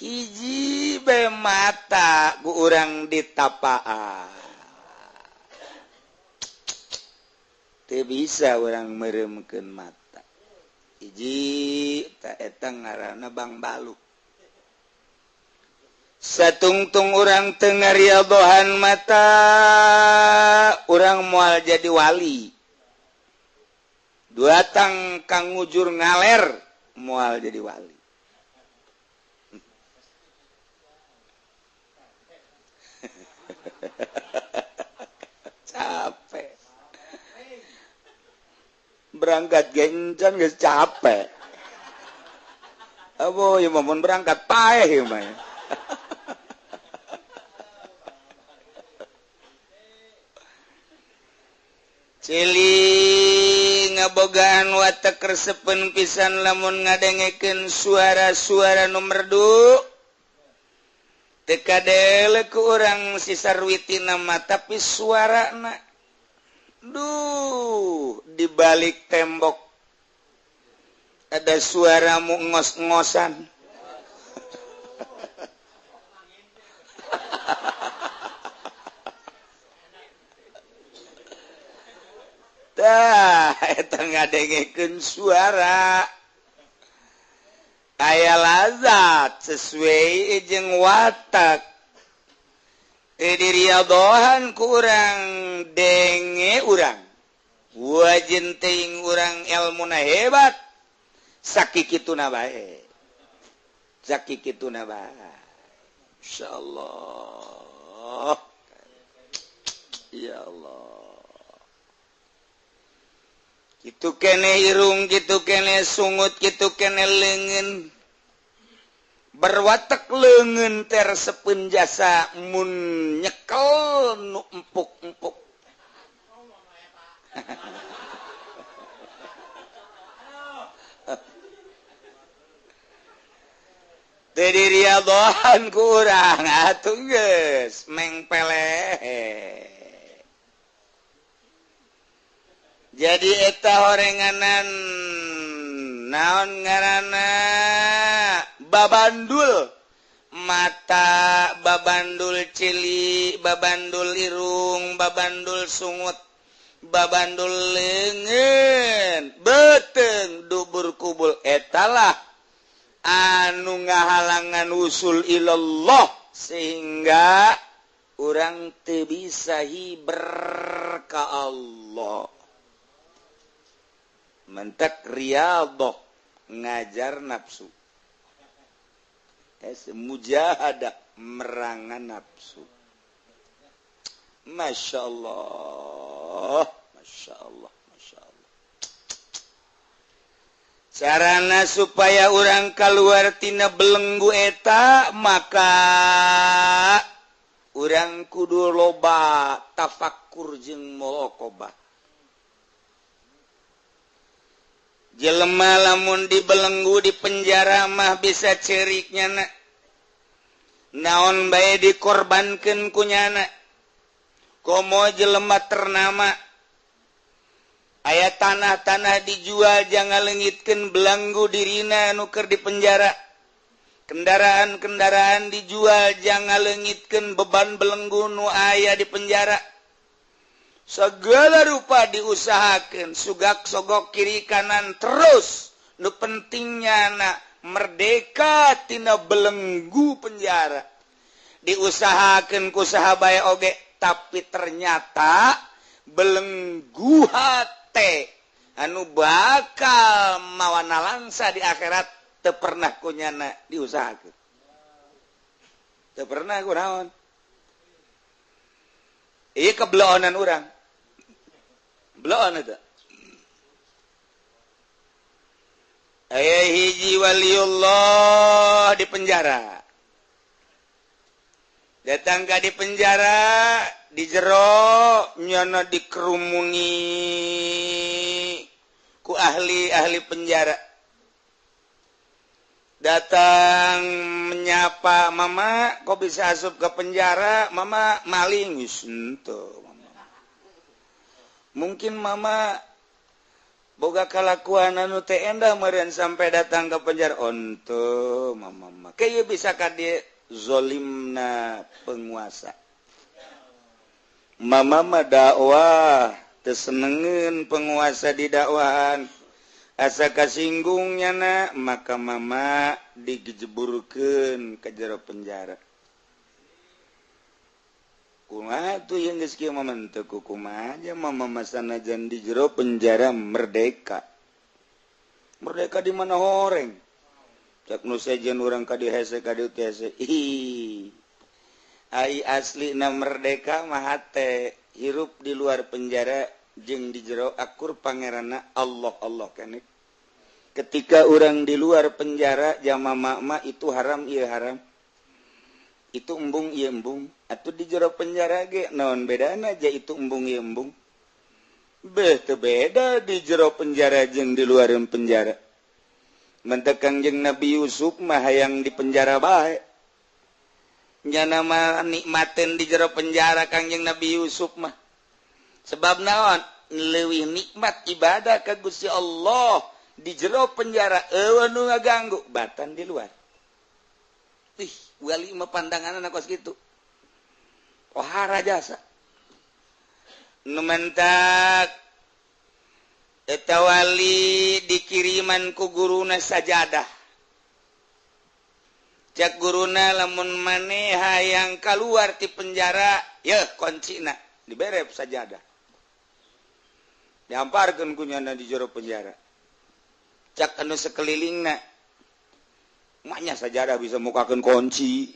Hiji bae mata ku urang ditapaan. Teu bisa urang meureumkeun mata. Hiji ta eta ngaranna Bang Baluk. Satungtung urang teu ngariadohan mata, urang moal jadi wali. Dua tang kang ngujur ngaler moal jadi wali. Capek. Berangkat gencan geus capek. Abo ieu mah mun berangkat paeh ieu mah. Cili ngabogaan watek resepeun pisan lamun ngadengekeun suara-suara nu merdu. Teu kadele ku urang si sarwitina mah tapi suarana duh di balik tembok ada suara mu ngos-ngosan. Tah eta ngadengekeun suara aya lazat sesuai jeung watak. Teu diriadohan ku urang denge urang wajin teuing urang elmuna hebat sakikituna bae, sakikituna bae. Insyaallah ya Allah. Kitu kene irung, kitu kene sungut, kitu kene leungeun. Berwatek leungeun teh resepeun jasa mun nyekel nu empuk-empuk. Teu diriadohan ku urang atuh geus mengpeleh. Jadi eta horenganan naon ngaranna babandul mata, babandul cili, babandul irung, babandul sungut, babandul leungeun, beuteung dubur kubul. Etalah anu ngahalangan usul ilallah sehingga urang teu bisa hiber ka Allah. Mentek riyadhah ngajar nafsu, mujahadah merangan nafsu. Masya Allah, Masya Allah, Masya Allah. Carana supaya orang keluar tina belenggu eta maka urang kudu loba tafakur jeung muraqabah. Jelema lamun dibelenggu di penjara mah bisa cerik nyana. Naon bae dikorbankeun ku nyana. Komo jelema ternama aya tanah-tanah dijual jangan leungitkeun belenggu dirina nu keur di penjara. Kendaraan-kendaraan dijual jangan leungitkeun beban belenggu nu aya di penjara. Segala rupa diusahakan, sugak sogok kiri kanan terus. Nu pentingnya nak merdeka tina belenggu penjara. Diusahakan ku saha bae oge, tapi ternyata belenggu hate anu bakal mawana langsa di akhirat teu pernah ku nyana diusahakeun. Teu pernah ku naon. Ieu kebeloonan urang. Beloon eta. Aya hiji waliullah di penjara. Datang ka di penjara, di jero nyana dikerumuni Ku ahli-ahli penjara. Datang menyapa, "Mama, kok bisa asup ke penjara?" "Mama maling." Wis henteu, Mama. Mungkin Mama boga kalakuan anu teu endah meureun sampai datang ke penjara. Henteu, Mama mah. Kieu bisa ka dieu zolimna penguasa. Mama mah dakwah teu senengeun penguasa di dakwahan. Asa kasinggungnya na, maka Mama digejeburkeun ke jero penjara. Kumaha tuh yang geus kieu mama teu kumaha aja Mama mah sanajan di jero penjara merdeka. Merdeka di mana horeng? Cak nu sejen urang ka dieu hese ka dieu teh hese. Ih. Ai asli na merdeka mah hate hirup di luar penjara jeung di jero akur pangeranna Allah Allah keneh. Ketika orang di luar penjara jama mama itu haram ieu haram. Itu embung ieu embung. Atuh di jero penjara ge naon bedana aja itu embung ieu embung. Beh teu beda di jero penjara jeung di luar penjara. Mentek Kangjeng Nabi Yusuf mah hayang di penjara bae. Nyana mah nikmateun di jero penjara Kangjeng Nabi Yusuf mah. Sebab naon leuwih nikmat ibadah ka Gusti Allah di jero penjara eueuh nu ngaganggu batan di luar. Ih, wali mah pandanganna kos kitu. Ohara jasa. Nu mentak eta wali dikiriman ku guruna sajadah. Cak guruna lamun maneh hayang kaluar ti penjara, yeuh kuncina dibere sajadah. Dihamparkeun ku nyana di jero penjara. Cak anu sekelilingna, maknya sajadah bisa mukakeun kunci.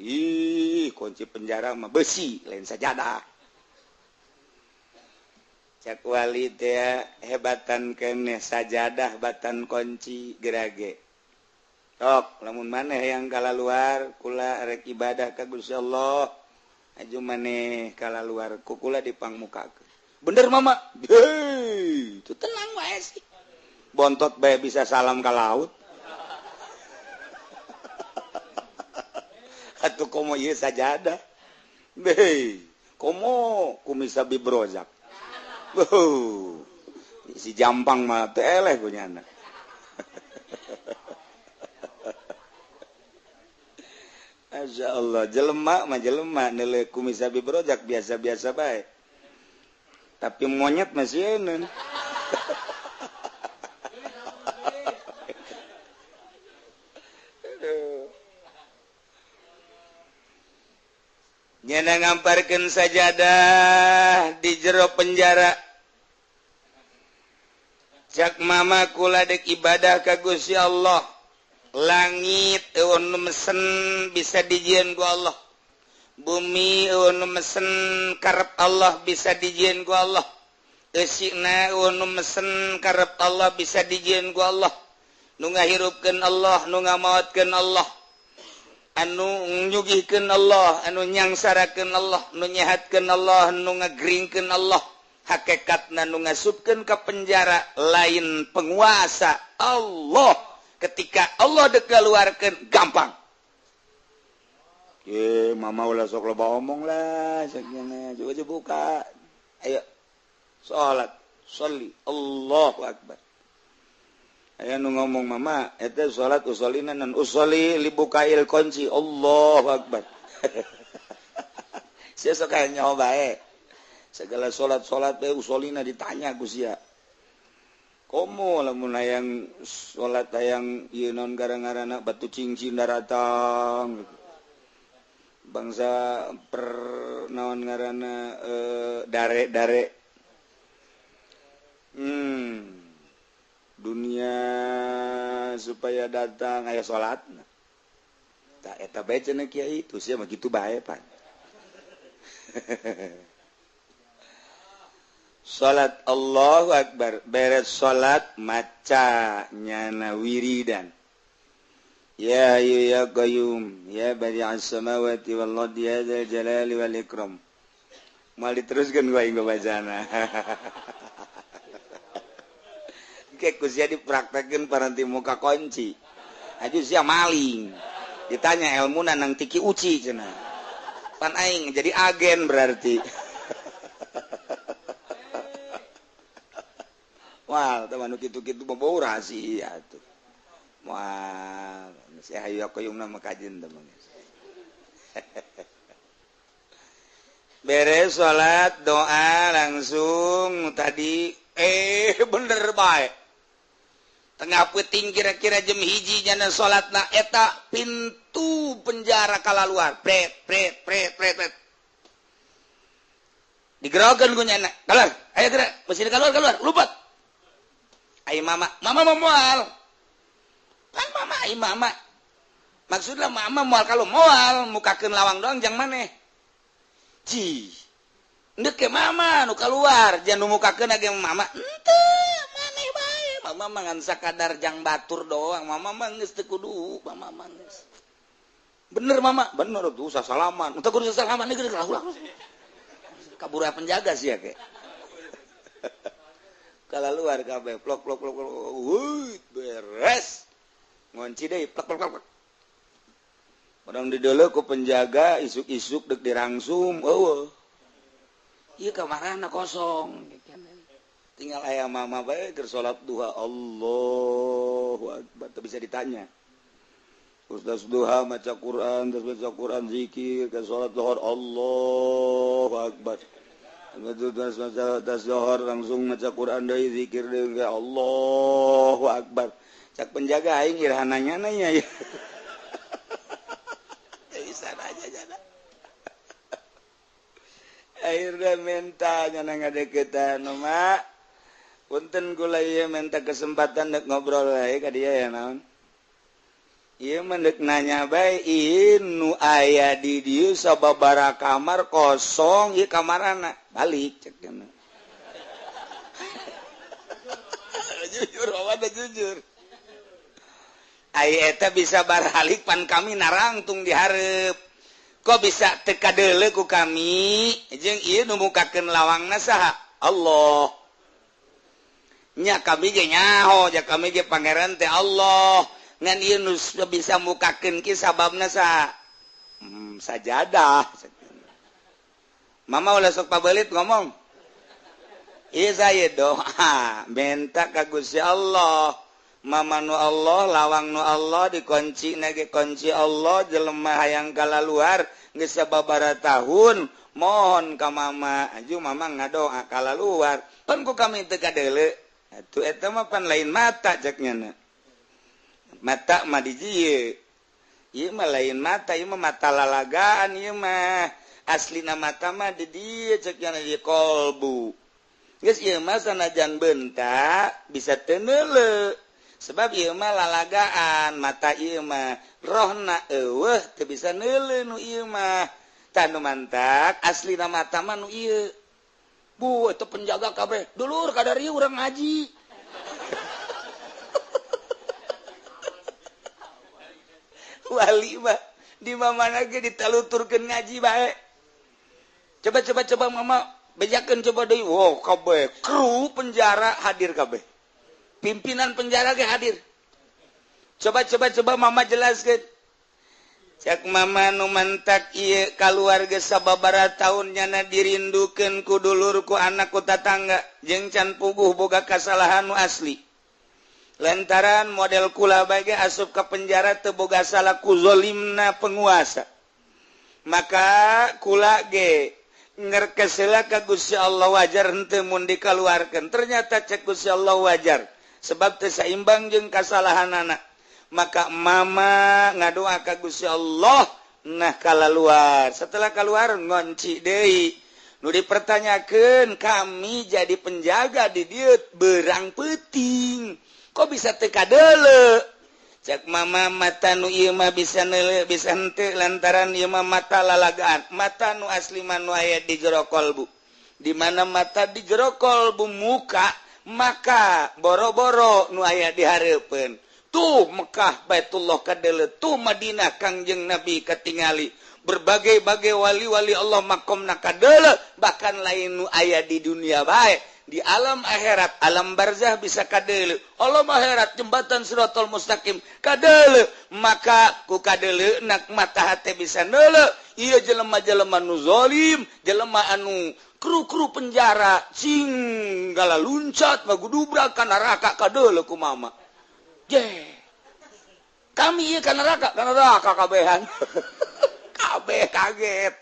Ih, kunci penjara mah besi, lain sajadah. Cak wali teh hebatan keneh sajadah batan kunci gerage. Tok, lamun maneh yang kalaluar kula rek ibadah ka Gusti Allah, aju maneh kalaluar ku kula dipangmukakeun. Bener Mama. Hei, itu tenang wae sih. Bontot bae bisa salam ka laut. Atuh komo ieu sajadah. Hei, komo kumisa bibrozak. Wuh, si jampang mah teu eleh ku nyana. Masya Allah, jelema mah jelema neuleuh kumisa bibrozak biasa-biasa bae. Tapi monyet masih eun. Nyana ngamparkeun sajadah di jero penjara. Cak Mama kula dek ibadah ka Gusti Allah. Langit eueun nu mesen bisa dijieun ku Allah. Bumi eueun nu mesen karep Allah bisa dijieun ku Allah. Eusina eueun nu mesen karep Allah bisa dijieun ku Allah. Nu ngahirupkeun Allah, nu ngamaotkeun Allah. Anu nyugihkeun Allah, anu nyangsarakeun Allah, nu nyehatkeun Allah, nu ngagringkeun Allah. Hakikatna nu ngasupkeun ka penjara lain penguasa Allah. Ketika Allah dek keluarkeun gampang. Ye, Mama ulah sok loba omong lah, sakjana coba coba buka. Ayo salat, sholli, Allahu akbar. Aya nu ngomong Mama, eta salat usolina nan usolli libukail kunci, Allahu akbar. Sia sok aya nyaho bae. Segala salat-salat bae usolina ditanya ku sia. Komo lamun hayang salat hayang ieu naon gara-garana batu cincin daratang. Bangsa per naon ngaranna dare-dare. Dunia supaya datang aya salatna. Tah eta bae cenah kiai, tuh sia mah kitu bae pan. Salat Allahu akbar, beres salat maca nyana wiridan. Ya hayyu ya qayyum ya badi'as samawati wal ardi ya dzal jalali wal ikram. Mal diteruskeun ku aing bacana. Engke ku sia dipraktekeun paranti muka kunci. Aju sia maling. Ditanya ilmuna nang tiki uci cenah. Pan aing jadi agen berarti. Wah, teman nu kitu-kitu mah rahasia tuh. Wah, saya hayu koyungna mah kajen teman. Beres salat doa langsung tadi bener bae. Tengah peuting kira-kira jam 1 jana salatna eta pintu penjara kalaluar. Pret pret pret pret pret. Digerokeun ku nyana. Keluar, ayo gerak, mesin keluar keluar, lupat. Ai mama, mama mau moal. Kan mama ai mama. Maksudna mama moal kalau moal mukakeun lawang doang jang maneh. Ci. Ndek ke mama nu keluar, jangan nu mukakeun ge mama. Henteu, maneh bae. Mama mah ngan sakadar jang batur doang. Mama mah geus teu kudu, mama mah geus. Bener mama, bener tuh usah salaman. Teu kudu salaman geus ulah. Kabur penjaga sih ya ke. Kalau luar kabeh plok plok plok plok, wuih beres. Ngunci deui plok plok plok. Orang dideuleu ku penjaga isuk-isuk dek dirangsum, eueuh. Ieu kamarana kosong. Tinggal aya mama bae keur salat duha, Allahu akbar, teu bisa ditanya. Terus duha maca Quran, terus baca Quran zikir, ke salat zuhur Allahu akbar. Terus maca zuhur langsung maca Quran deui zikir deui Allahu akbar. Cak penjaga aing iraha nanya ya. Bisa aja jana. Akhirnya minta nyana ngadeukeutan mak. Punten kula ieu minta kesempatan dek ngobrol wae ka dia ya naon. Ieu mah deuk nanya bae ieu nu aya di dieu sababaraha kamar kosong ieu kamarana. Balik cek cenah. Jujur awak jujur. Ai eta bisa baralik pan kami narangtung dihareup. Kok bisa teu kadeuleu ku kami jeung ieu nu mukakeun lawangna saha? Allah. Nya kami ge nyaho, ja kami ge pangeran teh Allah. Ngan ieu nu bisa mukakeun ki sababna saha? Sajadah. Mama ulah sok pabelit ngomong. Ieu saya doa minta ka Gusti Allah. Mama nu Allah, lawang nu Allah, dikunci nage kunci Allah, jelema hayang kalaluar geus sababaraha tahun, mohon ka mama, aju mama ngadoa kalaluar. Pan ku kami teu kadeuleu. Atuh eta mah pan lain mata cek nyana. Mata mah di dieu. Ieu mah lain mata, ieu mah mata lalagaan ieu mah. Aslina mata mah di dieu cek nyana di kolbu. Geus ieu mah sanajan bentak bisa teu neuleu. Sebab ieu mah lalagaan mata ieu mah rohna eueuh teu bisa neuleu nu ieu mah. Tah nu mantak aslina mata mah nu ieu. Bu eta penjaga kabeh dulur kadari urang ngaji. Wali mah di mana ge ditaluturkeun ngaji bae. Coba coba coba mama bejakeun coba deui. Wow kabeh kru penjara hadir kabeh. Pimpinan penjara ge hadir. Coba coba coba mama jelaskeun. Cak mama nu mantak ieu kaluarga sababaraha taun nyana dirindukeun ku dulur ku anak ku tatangga jeung can puguh boga kasalahan nu asli. Lantaran model kula bae ge asup ka penjara teu boga salah ku zalimna penguasa. Maka kula ge ngerkesela ka Gusti Allah wajar henteu mun dikaluarkeun. Ternyata cek Gusti Allah wajar. Sebab teu saimbang jeung kasalahanana. Maka mama ngadoa ka Gusti Allah nah kalaluar. Setelah keluar ngonci deui. Nu dipertanyakeun kami jadi penjaga di dieu berang peuting. Kok bisa teu kadeuleu? Cek mama mata nu ieu mah bisa neuleu bisa henteu lantaran ieu mah mata lalagaan. Mata nu asli mah nu aya di jero kolbu. Di mana mata di jero kolbu muka maka boro-boro nu aya di hareupeun. Tuh Mekah Baitullah kadeuleu, tuh Madinah Kangjeng Nabi katingali. Berbagai-bagai wali-wali Allah makomna kadeuleu, bahkan lain nu aya di dunia bae. Di alam akhirat, alam barzah bisa kadeuleu. Alam akhirat jembatan siratal mustaqim kadeuleu. Maka ku kadeuleu nak mata hate bisa neuleu. Ieu jelema-jelema nu zalim, jelema anu kru-kru penjara sing gala luncat magudubrak ka neraka kadeuleu ku mama. Je. Kami ieu ka neraka kabehan. Kabeh kaget.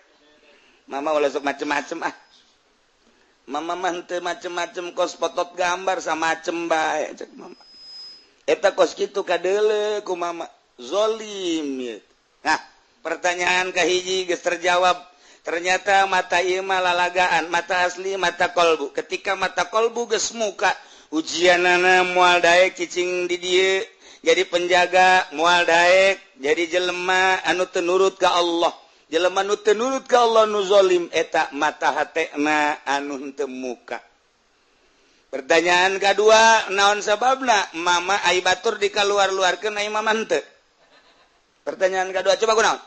Mama ulah sok macem-macem ah. Mama mah henteu macem-macem kos potot gambar samacem bae cek mama. Eta kos kitu kadeuleu ku mama. Zolim ieu. Nah, pertanyaan kahiji geus terjawab. Ternyata mata ieu mah lalagaan, mata asli mata kolbu. Ketika mata kolbu geus muka, ujianana moal daek cicing di dieu, jadi penjaga moal daek, jadi jelema anu teu nurut ka Allah. Jelema nu teu nurut ka Allah nu zalim eta mata hatena anu henteu muka. Pertanyaan kedua, naon sababna mama ai batur dikaluar-luarkeun ai mama henteu? Pertanyaan kedua coba kunaon?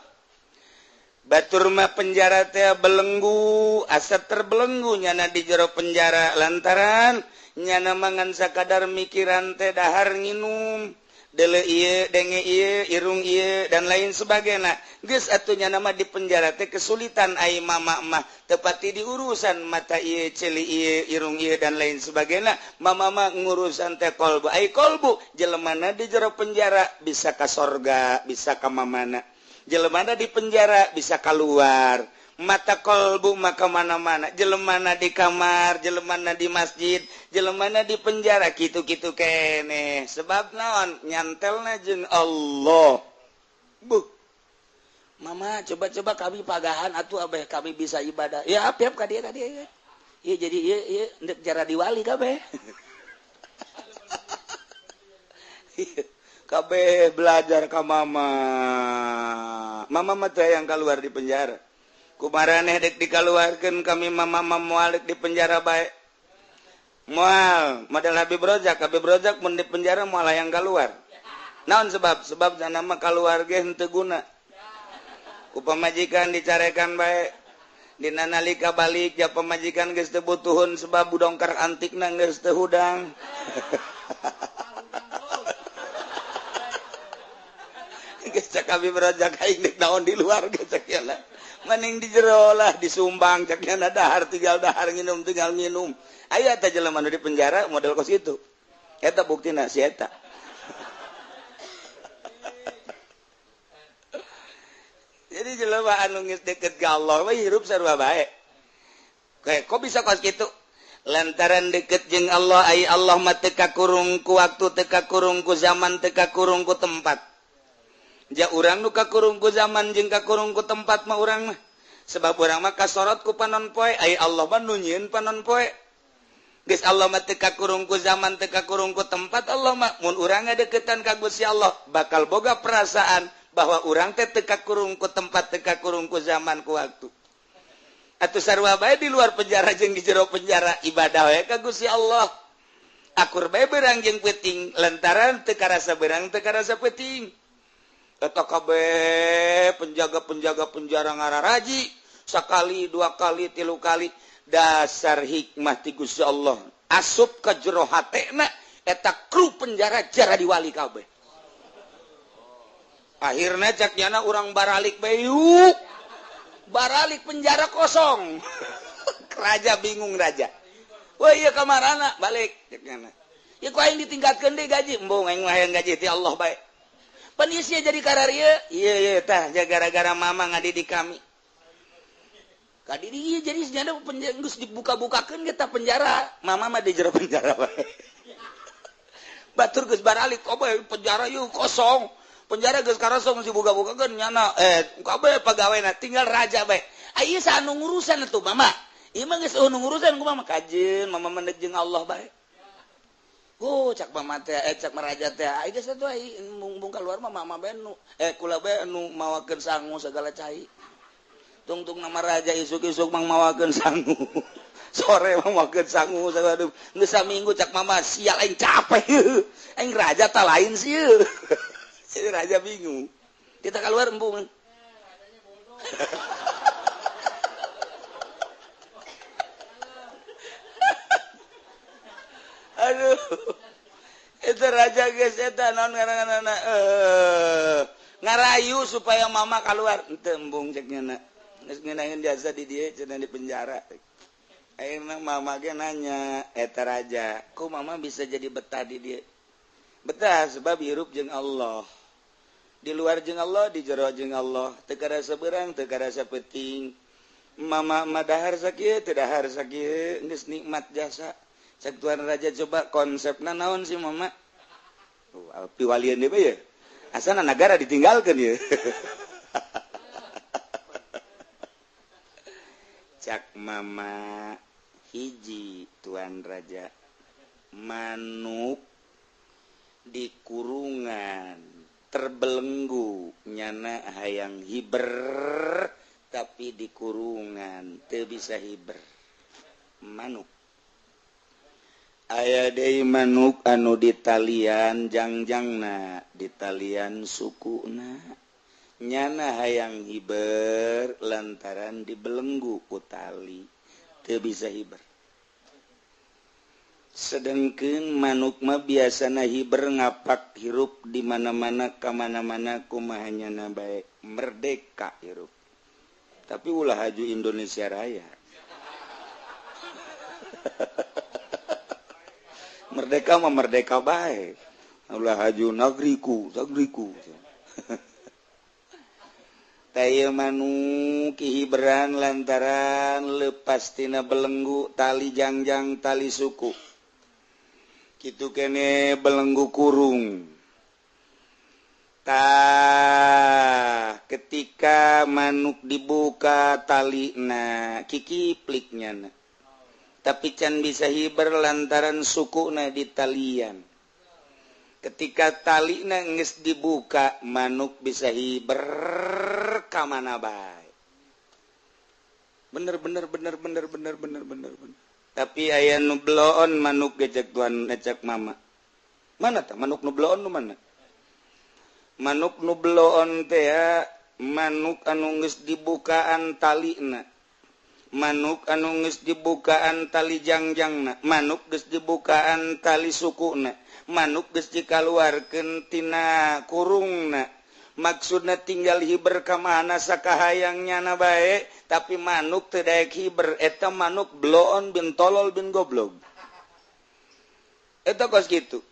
Batur mah penjara teh belenggu, asa terbelenggu nyana di jero penjara lantaran nyana mangan sakadar mikiran teh dahar nginum. Dele ieu, denge ieu, irung ieu dan lain sebagainya. Geus atuh nya nama di penjara teh kesulitan ai mama mah tepati diurusan mata ieu, ceuli ieu, irung ieu dan lain sebagainya. Mama mah ngurusan teh kolbu. Ai kolbu jelemana di jero penjara bisa ka sorga, bisa ka mamana. Jelemana di penjara bisa keluar. Mata kolbu maka mana-mana, jelemana di kamar, jelemana di masjid, jelemana di penjara kitu-kitu kene. Sebab naon nyantelna jeung Allah. Buh. Mama coba-coba kami pagahan atuh abeh kami bisa ibadah. Ya apiap ka dieu ka dieu. Ieu jadi ieu ieu ndek jara diwali kabeh. Kabeh belajar ka mama. Mama mah teh yang keluar di penjara. Kumaraneh dek dikaluarkeun kami mama moal dek di penjara bae. Moal model Habib Rozak mun di penjara moal hayang kaluar. Naon sebab? Sebab jana mah kaluar ge henteu guna. Ku pamajikan dicarekan bae. Dina nalika balik ja pamajikan geus teu butuhun sebab budongkar antikna geus teu hudang. Geus cak Habib Rozak aing dek naon di luar geus cak lah. Mending di jero lah disumbang caknya dahar tinggal dahar nginum tinggal nginum. Aya eta jelema nu di penjara model kos kitu. Eta buktina si eta. Jadi jelema anu geus deket ka Allah mah hirup sarua bae. Kayak kok bisa kos kitu? Lantaran deket jeung Allah ai Allah mah teu kakurung ku waktu, teu kakurung ku zaman, teu kakurung ku tempat. Ja urang nu kakurung ku zaman jeung kakurung ku tempat mah urang mah. Sebab urang mah kasorot ku panon poe, ai Allah mah nu nyieun panon poe. Geus Allah mah teu kakurung ku zaman, teu kakurung ku tempat Allah mah. Mun urang ngadeukeutan ka Gusti Allah bakal boga perasaan bahwa urang teh teu kakurung ku tempat, teu kakurung ku zaman ku waktu. Atuh sarua bae di luar penjara jeung di jero penjara ibadah we ka Gusti Allah. Akur bae beurang jeung peuting lantaran teu karasa beurang teu karasa peuting. Eta kabeh penjaga-penjaga penjara ngararaji sakali dua kali tilu kali dasar hikmah ti Gusti Allah asup ka jero hatena eta kru penjara jara diwali kabeh. Akhirna cak nyana urang baralik bae yuk. Baralik penjara kosong. Raja bingung raja. Wah ieu kamarana balik cak nyana. Ieu ku aing ditingkatkeun deui gaji embung aing mah hayang gaji ti Allah bae. Penisia jadi kararia, iya iya tah gara-gara mama ngadidik kami. Kadidik iya jadi senyada penjara geus dibuka-bukakeun ge tah penjara, mama mah di jero penjara bae. Batur geus baralik kabeh penjara yeuh kosong. Penjara geus karosong dibuka-bukakeun nyana kabeh pegawena tinggal raja bae. Ieu saha nu ngurusan atuh mama? Ieu mah geus nu ngurusan ku mama kajeun, mama mah jeung Allah bae. Oh cak mama teh cak meraja teh ai geus atuh ai mung keluar mah mama bae nu kula bae nu mawakeun sangu segala cai. Tungtung nama raja isuk-isuk mang mawakeun sangu. Sore mawakeun sangu segala geus saminggu cak mama sial aing capek. Aing raja ta lain sieun. Si raja bingung. Kita keluar embung. Itu raja geus eta naon ngaranna ngarayu supaya mama keluar. Henteu embung cek nya. Geus ngeunaheun jasa di dieu cenah di penjara. Ayeuna mama ge nanya eta raja, "Ku mama bisa jadi betah di dieu?" Betah sebab hirup jeung Allah. Di luar jeung Allah, di jero jeung Allah. Teu karasa beurang, teu karasa peuting. Mama mah dahar sakieu, teu dahar sakieu, geus nikmat jasa. Cek Tuan Raja coba konsepna naon sih mama? Piwalian deui ya. Asana negara ditinggalkeun ya. Cak mama hiji Tuan Raja, manuk di kurungan terbelenggu nyana hayang hiber tapi di kurungan teu bisa hiber. Manuk aya deui manuk anu ditalian jangjangna, ditalian sukuna, nyana hayang hiber lantaran dibelenggu ku tali teu bisa hiber. Sedengkeun manuk mah biasana hiber ngapak hirup di mana-mana ka mana-mana kumaha nyana bae merdeka hirup. Tapi ulah haju Indonesia Raya. Merdeka mah merdeka bae. Ulah haju nagriku, nagriku. Taya manuk hiberan lantaran lepas tina belenggu tali jangjang tali suku. Kitu kene belenggu kurung. Tah ketika manuk dibuka talina kikipliknya na. Tapi can bisa hiber lantaran sukuna di talian. Ketika talina geus dibuka manuk bisa hiber ka mana bae. Bener bener bener bener bener bener bener bener. Tapi aya nu bloon manuk gejek tuan ecek mama. Mana tah manuk nu bloon nu mana? Manuk nu bloon teh ya manuk anu geus dibukaan talina. Manuk anu geus dibukaan tali jangjangna, manuk geus dibukaan tali sukuna, manuk geus dikaluarkeun tina kurungna. Maksudna tinggal hiber ka mana sakahayang nyana bae, tapi manuk teu daek hiber, eta manuk bloon bin tolol bin goblog. Eta kos kitu.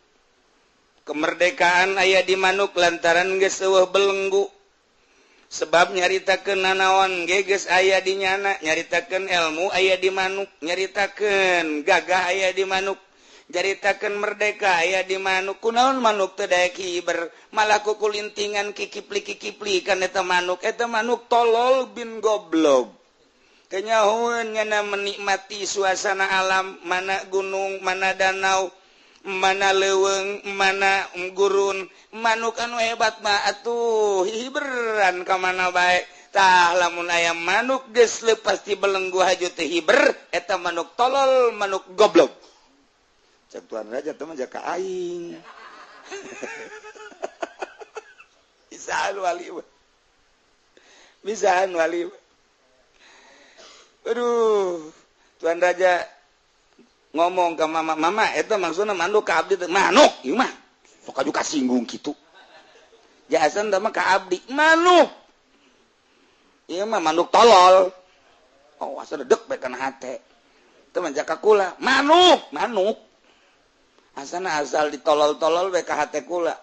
Kemerdekaan aya di manuk lantaran geus eueuh belenggu. Sebab nyaritakeun nanaon ge geus aya di nyana, nyaritakeun ilmu aya di manuk, nyaritakeun gagah aya di manuk, nyaritakeun merdeka aya di manuk. Kunaon manuk teu daek hiber, malah kukulintingan kikipli-kikipli kan eta manuk tolol bin goblog. Kenyahoeun nyana menikmati suasana alam, mana gunung, mana danau, mana leuweung, mana gurun. Manuk anu hebat mah atuh hiberan ka mana bae. Tah lamun aya manuk geus leupas ti belenggu haju teu hiber, eta manuk tolol, manuk goblok. Cek Tuan Raja teh mah jaka aing. Bisaan wali mah. Bisaan wali mah. Aduh, Tuan Raja ngomong ke mama, mama eta maksudna manuk ka abdi teh manuk ieu mah. Sok aju kasinggung kitu. Jahasan teh mah ka abdi manuk. Ieu mah manuk tolol. Oh, asa dedek bae kana hate. Teu mah jaka kula, manuk, manuk. Asana asal ditolol-tolol bae ka hate kula.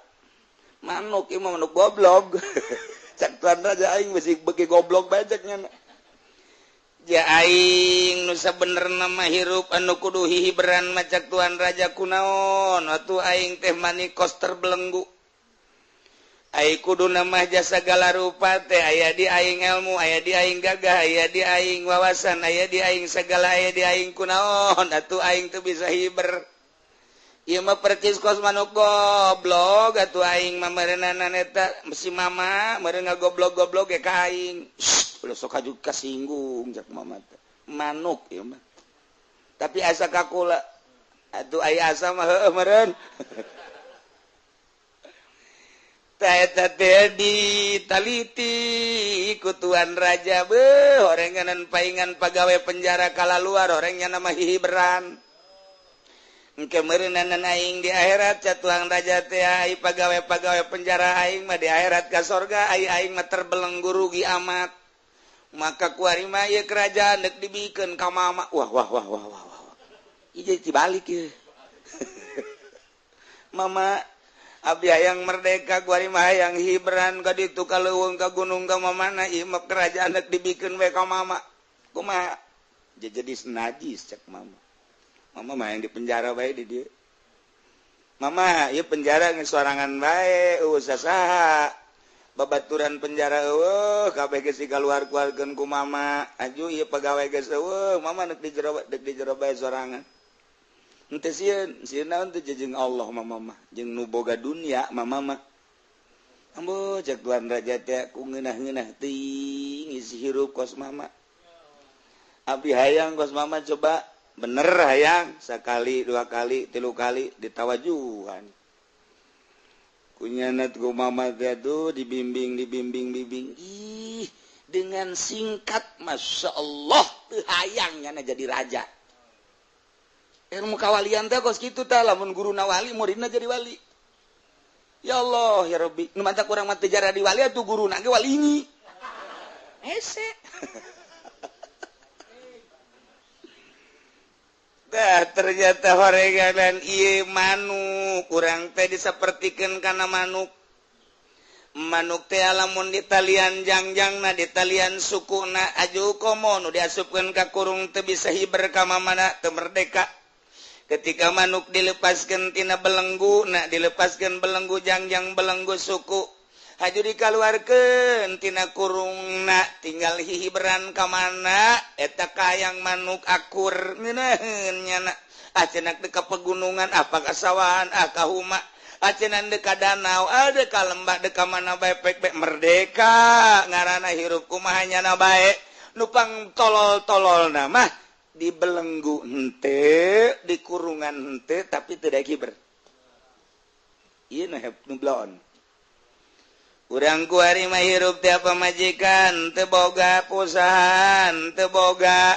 Manuk ieu mah manuk goblok. Cak Tuan Raja aing beusi beuki goblok bae cek nya. Ja aing nu sabenerna mah hirup anu kudu hihiberan macak Tuan Raja kunaon atuh aing teh manikos terbelenggu. Ai kuduna mah jasa segala rupa teh aya di aing ilmu, aya di aing gagah, aya di aing wawasan, aya di aing segala, aya di aing kunaon atuh aing teu bisa hiber. Ieu mah percis kos manuk goblok atuh aing mah meureunana eta si mama meureun ngagoblok-goblok ge ka aing. Ulah sok aju kasinggung cak mama teh. Manuk ieu mah. Tapi asa ka kula atuh aya asa mah heueuh meureun. Tah eta teh ditaliti ku Tuan Raja beuh horenganan paingan pagawe penjara kalaluar horeng nya mah hihiberan. Engke meureunan aing di akhirat catuang raja teh ai pagawe-pagawe penjara aing mah di akhirat ka sorga ai aing mah terbelenggu rugi amat. Maka kuari mah ieu kerajaan deuk dibikeun ka mama. Wah wah wah wah wah wah. Ieu dibalik ieu. Mama abdi hayang merdeka kuari mah hayang hibran ka ditu ka leuweung ka gunung ka mamana ieu mah kerajaan deuk dibikeun we ka mama. Kumaha? Jadi najis cek mama. Mama mah yang di penjara bae di dieu. Mama ieu penjara geus sorangan bae eueuh sasaha. Babaturan penjara eueuh kabeh geus dikaluar-keluarkeun ku mama. Aju ieu pagawe geus eueuh, mama deuk di jero deuk di jero bae sorangan. Henteu sieun, sieun naon teh jeung Allah mama mah, jeung nu boga dunia mama mah. Ambo cek tuan raja teh ku ngeunah-ngeunah teuing isi hirup kos mama. Abdi hayang kos mama coba bener hayang sekali dua kali tilu kali ditawajuhan kunyanat ku mama teh tuh dibimbing dibimbing bimbing ih dengan singkat Masya Allah teu hayang nyana jadi raja. Ilmu kawalian teh kos kitu tah lamun guruna wali muridna jadi wali. Ya Allah ya Rabbi nu mantak urang mah teu jadi wali atuh guruna ge wali ni hese. Dah ternyata horeganan ieu manuk urang teh disapertikeun kana manuk. Manuk teh lamun ditalian jangjangna ditalian sukuna aju komo nu diasupkeun ka kurung teu bisa hiber ka mamana teu merdeka. Ketika manuk dilepaskeun tina belenggu na dilepaskeun belenggu jangjang belenggu suku haju dikaluarkeun tina kurungna tinggal hihiberan ka mana eta kayang manuk akur ngeunaheun nyana ah cenah deuk ka pegunungan ah ka sawahan ah ka huma ah cenah deuk ka danau ah deuk ka lembah deuk ka mana bae pek bae merdeka ngaranna hirup kumaha nyana bae nu pang tolol-tololna mah dibelenggu henteu di kurungan henteu tapi teu daek hiber ieu nu nu bloon. Urang kuari mah hirup teh pamajikan teu boga perusahaan teu boga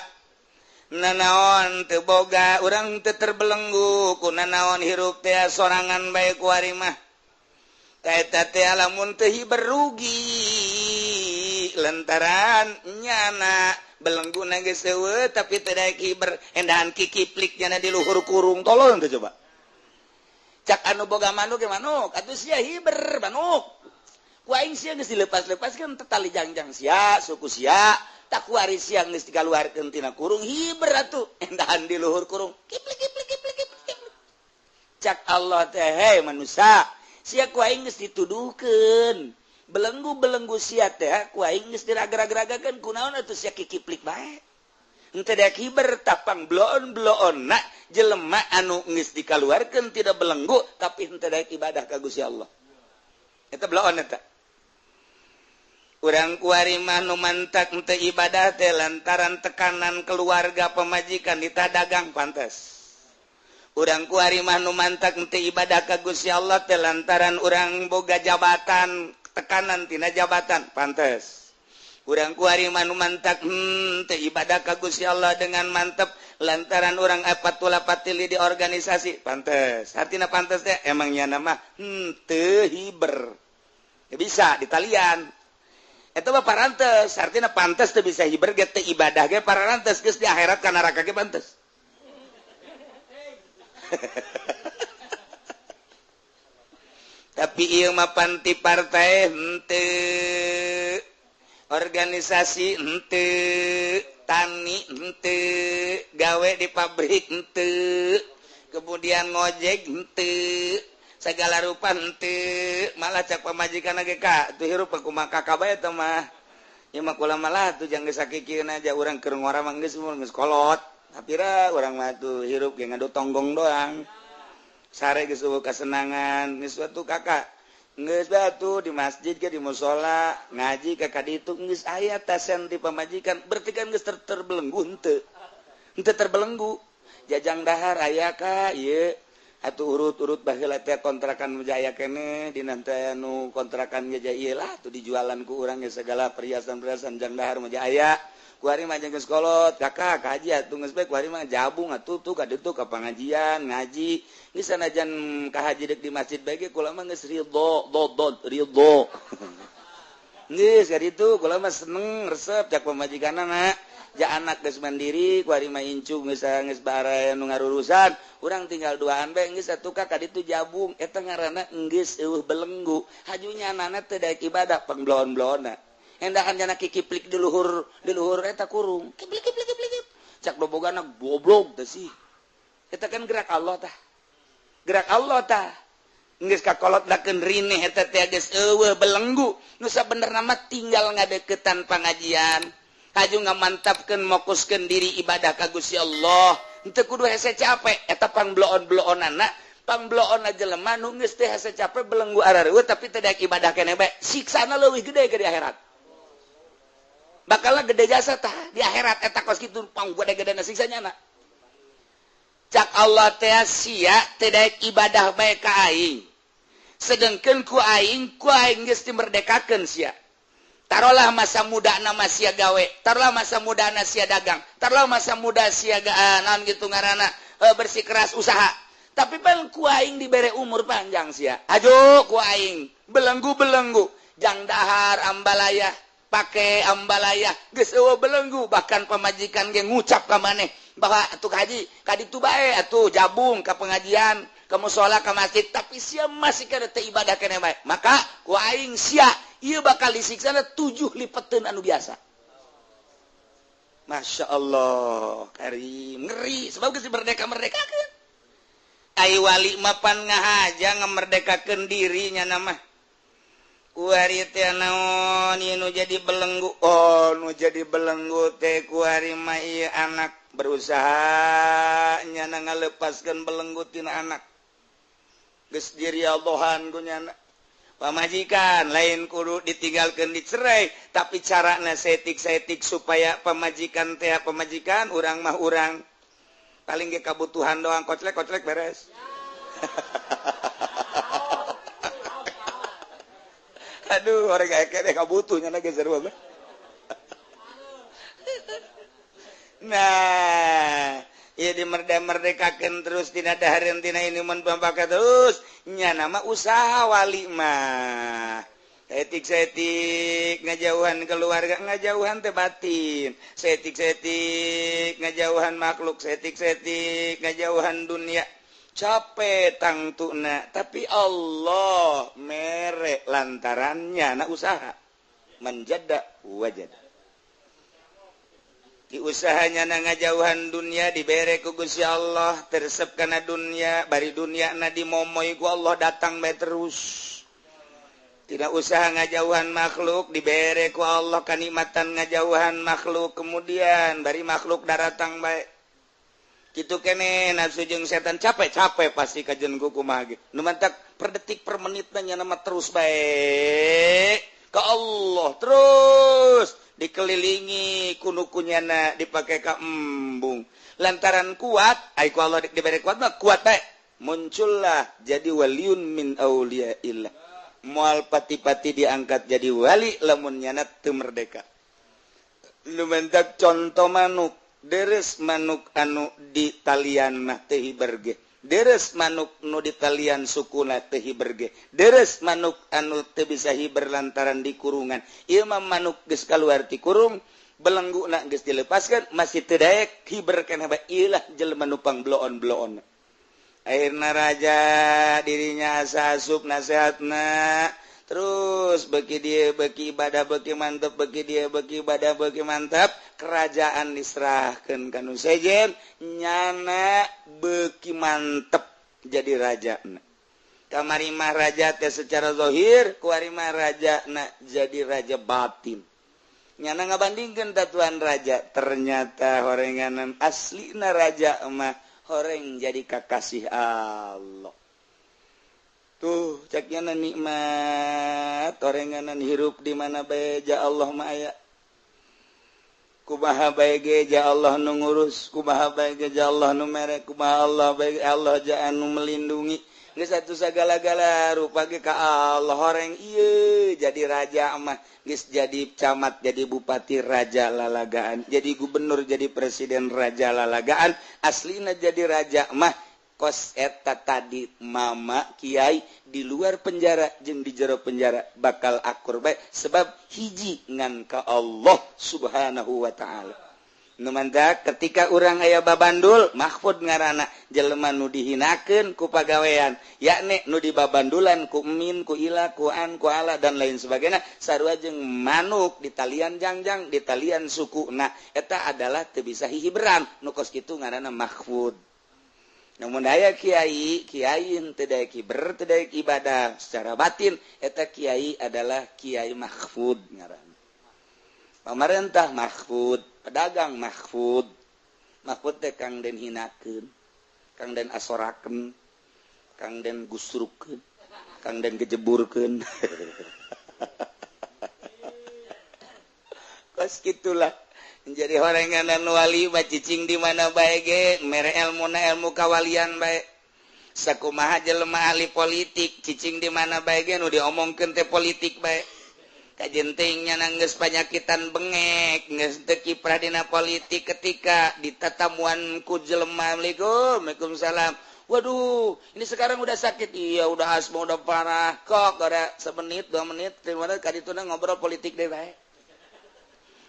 nanaon teu boga urang teu terbelenggu ku nanaon hirup teh sorangan bae kuari mah eta teh lamun teu hiber rugi lantaran nyana belengguna geus eueuh tapi teu daek hiber endahan kikiplik nyana di luhur kurung tolong teh coba cak anu boga manuk ge manuk atuh sia hiber manuk ku aing sia geus dilepas-lepaskeun teh tali jangjang sia suku sia tak kuari sia geus dikaluarkeun tina kurung hiber atuh endahan di luhur kurung kiplik kiplik kiplik kiplik cak Allah teh hei manusia sia ku aing geus dituduhkeun belenggu-belenggu sia teh ku aing geus diraga-ragakeun kunaon atuh sia kikiplik bae henteu daek hiber tapang bloon-bloonna jelema anu geus dikaluarkeun tidak belenggu tapi henteu daek ibadah ka Gusti Allah eta bloon eta. Urang kuari mah nu mantak teu ibadah teh lantaran tekanan keluarga pemajikan ditah dagang pantes. Urang kuari mah nu mantak teu ibadah ka Gusti Allah teh lantaran urang boga jabatan tekanan tina jabatan pantes. Urang kuari mah nu mantak teu ibadah ka Gusti Allah dengan mantep lantaran urang apatula patili di organisasi pantes. Hartina pantes teh emang nyana mah teu hiber. Ya bisa ditalian. Eta mah parantes, artinya pantes teu bisa hiber ge teu ibadah ge parantes geus di akhirat ka neraka ge pantes. Tapi ieu mah panti partai henteu, organisasi henteu, tani henteu, gawe di pabrik henteu, kemudian ngojek henteu, segala rupa henteu, malah cak pamajikan ge ka tuh hirup kumaha kakak bae teh mah. Ieu mah kula malah tuh jang geus sakikieun aja urang keur ngora mah geus geus kolot. Tapi ra urang mah tuh hirup ge ngadu tonggong doang. Sare geus eueuh kasenangan, geus atuh kakak. Geus batu di masjid ke di musala, ngaji ka kaditu geus aya tasen di pamajikan, berarti kan geus terbelenggu henteu. Henteu terbelenggu. Jajang dahar aya ka ieu. Atuh urut-urut baheula teh kontrakan jaya keneh dina teh nu kontrakan ge ieu lah tuh dijualan ku urang ge segala perhiasan-perhiasan jang dahar mah aya. Kuari mah jeung geus kolot, kakak ka haji atuh geus bae kuari mah jabung atuh tuh ka ditu ka pangajian, ngaji. Geus sanajan ka haji deuk di masjid bae ge kula mah geus ridho, dodod ridho. Geus ka ditu kula mah seneng resep cak pamajikanna. Ja anak geus mandiri, kuari mah incu geus geus baraya nu ngarurusan, urang tinggal duaan bae geus atuh ka ditu jabung. Eta ngaranna geus eueuh belenggu. Hajunya anana teu daek ibadah pangbloon-bloonna. Endahan jana kikiplik di luhur eta kurung. Kiplik kiplik kiplik. Cak dobogana goblok teh sih. Eta kan gerak Allah tah. Gerak Allah tah. Geus kakolot dakeun rineh eta teh geus eueuh belenggu. Nu sabenerna mah tinggal ngadeukeutan pangajian. Haju ngamantapkeun mokuskeun diri ibadah ka Gusti Allah. Henteu kudu hese capek eta pangbloon-bloonana. Pangbloonna jelema nu geus teh hese capek belenggu arareueuh tapi teu daek ibadah keneh bae. Siksana leuwih gede ke di akhirat. Bakal gede jasa tah di akhirat eta kos kitu pang gede-gede siksanya na. Cak Allah teh sia teu daek ibadah bae ka aing. Sedengkeun ku aing geus dimerdekakeun sia. Tarolah masa muda na sia gawe, tarolah masa muda na sia dagang, tarolah masa muda sia naon gitu ngaranna bersikeras usaha. Tapi pan ku aing dibere umur panjang sia. Ajo ku aing belenggu-belenggu jang dahar ambalaya pakai ambalaya geus eueuh belenggu bahkan pamajikan ge ngucap ka maneh bahwa atuh haji ka ditu bae atuh jabung ka pengajian ka musala ka masjid tapi sia masih kana teu ibadah keneh bae maka ku aing sia ieu bakal disiksana 7 lipeteun anu biasa. Masya Allah karim ngeri sebab geus merdeka-merdekakeun ai wali mapan ngahaja ngamerdekakeun dirinya nama kuari teh naon ieu nu jadi belenggu. Oh nu jadi belenggu teh kuari mah ieu anak berusaha nyana ngalepaskeun belenggu tina anak geus diriallohan ku nyana pamajikan lain kudu ditinggalkeun dicerai tapi carana setik-setik supaya pamajikan teh pamajikan urang mah urang paling ge kabutuhan doang koclek-koclek beres. Aduh, orang kayak kene kabutuhnya lagi seru banget. Nah, ieu dimerdeka-merdekakeun terus tina dahareun tina inuman pambaka terus nya nama usaha wali mah. Setik-setik ngajauhan keluarga, ngajauhan teh batin. Setik-setik ngajauhan makhluk, setik-setik ngajauhan dunia. Capek tangtuna tapi Allah mere lantarannya na usaha menjada wajada di usahanya na ngajauhan dunia dibere ku Gusti Allah teresep kana dunia bari dunia na dimomoy ku Allah datang bae terus tidak usaha ngajauhan makhluk dibere ku Allah kanikmatan ngajauhan makhluk kemudian bari makhluk daratang bae kitu kene nafsu jeung setan capek-capek pasti kajen ku kumaha ge nu mantak per detik per menitna nya nama terus bae ka Allah terus dikelilingi kunu kunyana dipake ka embung lantaran kuat ai ku Allah dibere kuat mah kuat bae muncullah jadi waliun min auliyaillah moal pati-pati diangkat jadi wali lamun nyana teu merdeka nu mantak contoh manuk deres manuk anu di talian mah teu hiberge deres manuk nu di talian sukuna teu hiberge deres manuk anu teu bisa hiber lantaran di kurungan ieu mah manuk geus kaluar ti kurung belengguna geus dilepaskeun masih teu daek hiber keneh bae ieu lah jelema nu pangbloon-bloon akhirna raja dirinya asa asup nasehatna terus bagi dia bagi ibadah bagi mantap bagi dia bagi ibadah bagi mantap kerajaan diserahkan kanu sejen nyana beki mantep jadi raja kamari mah raja teh secara zahir kuari mah raja na jadi raja batin nyana ngabandingkeun tatuan raja ternyata horenganan aslina raja mah horeng jadi kakasih Allah. Tuh ceknya nikmat orenganan hirup di mana bae ja Allah mah aya. Kumaha bae ge ja Allah nu ngurus, kumaha bae ge ja Allah nu mere, kumaha Allah bae Allah ja anu melindungi. Geus atuh sagala-gala rupa ge ka Allah horeng ieu jadi raja mah geus jadi camat jadi bupati raja lalagaan, jadi gubernur jadi presiden raja lalagaan, aslina jadi raja mah kos eta tadi mama kiai di luar penjara jeung di jero penjara bakal akur bae sebab hiji ngan ka Allah Subhanahu wa taala. Nu mantak ketika urang aya babandul mahfud ngaranna jelema nu dihinakeun ku pagawean yakni nu dibabandulan ku min ku ila ku an ku ala dan lain sebagainya sarua jeung manuk di talian jangjang di talian sukuna eta adalah teu bisa hihiberan nu kos kitu ngaranna mahfud. Namun aya kiai kiai teu daek hiber teu daek ibadah secara batin eta kiai adalah kiai mahfud ngaranna. Pamarentah mahfud, pedagang mahfud, mahfud teh kang den hinakeun, kang den asorakeun, kang den gusrukeun, kang den gejeburkeun. Kos kitulah menjadi horengan dan wali mah cicing di mana bae ge mere elmuna ilmu kawalian bae. Sakumaha jelema ahli politik cicing di mana bae ge nu diomongkeun teh politik bae. Kajentingnya nangges panyakitan bengek geus teu kiprah dina politik ketika ditatamuan ku jelema assalamualaikum waalaikumsalam. Waduh, ini sekarang udah sakit. Iya, udah asma udah parah. Kok gara semenit, 2 menit, 3 menit kadituna ngobrol politik deui bae.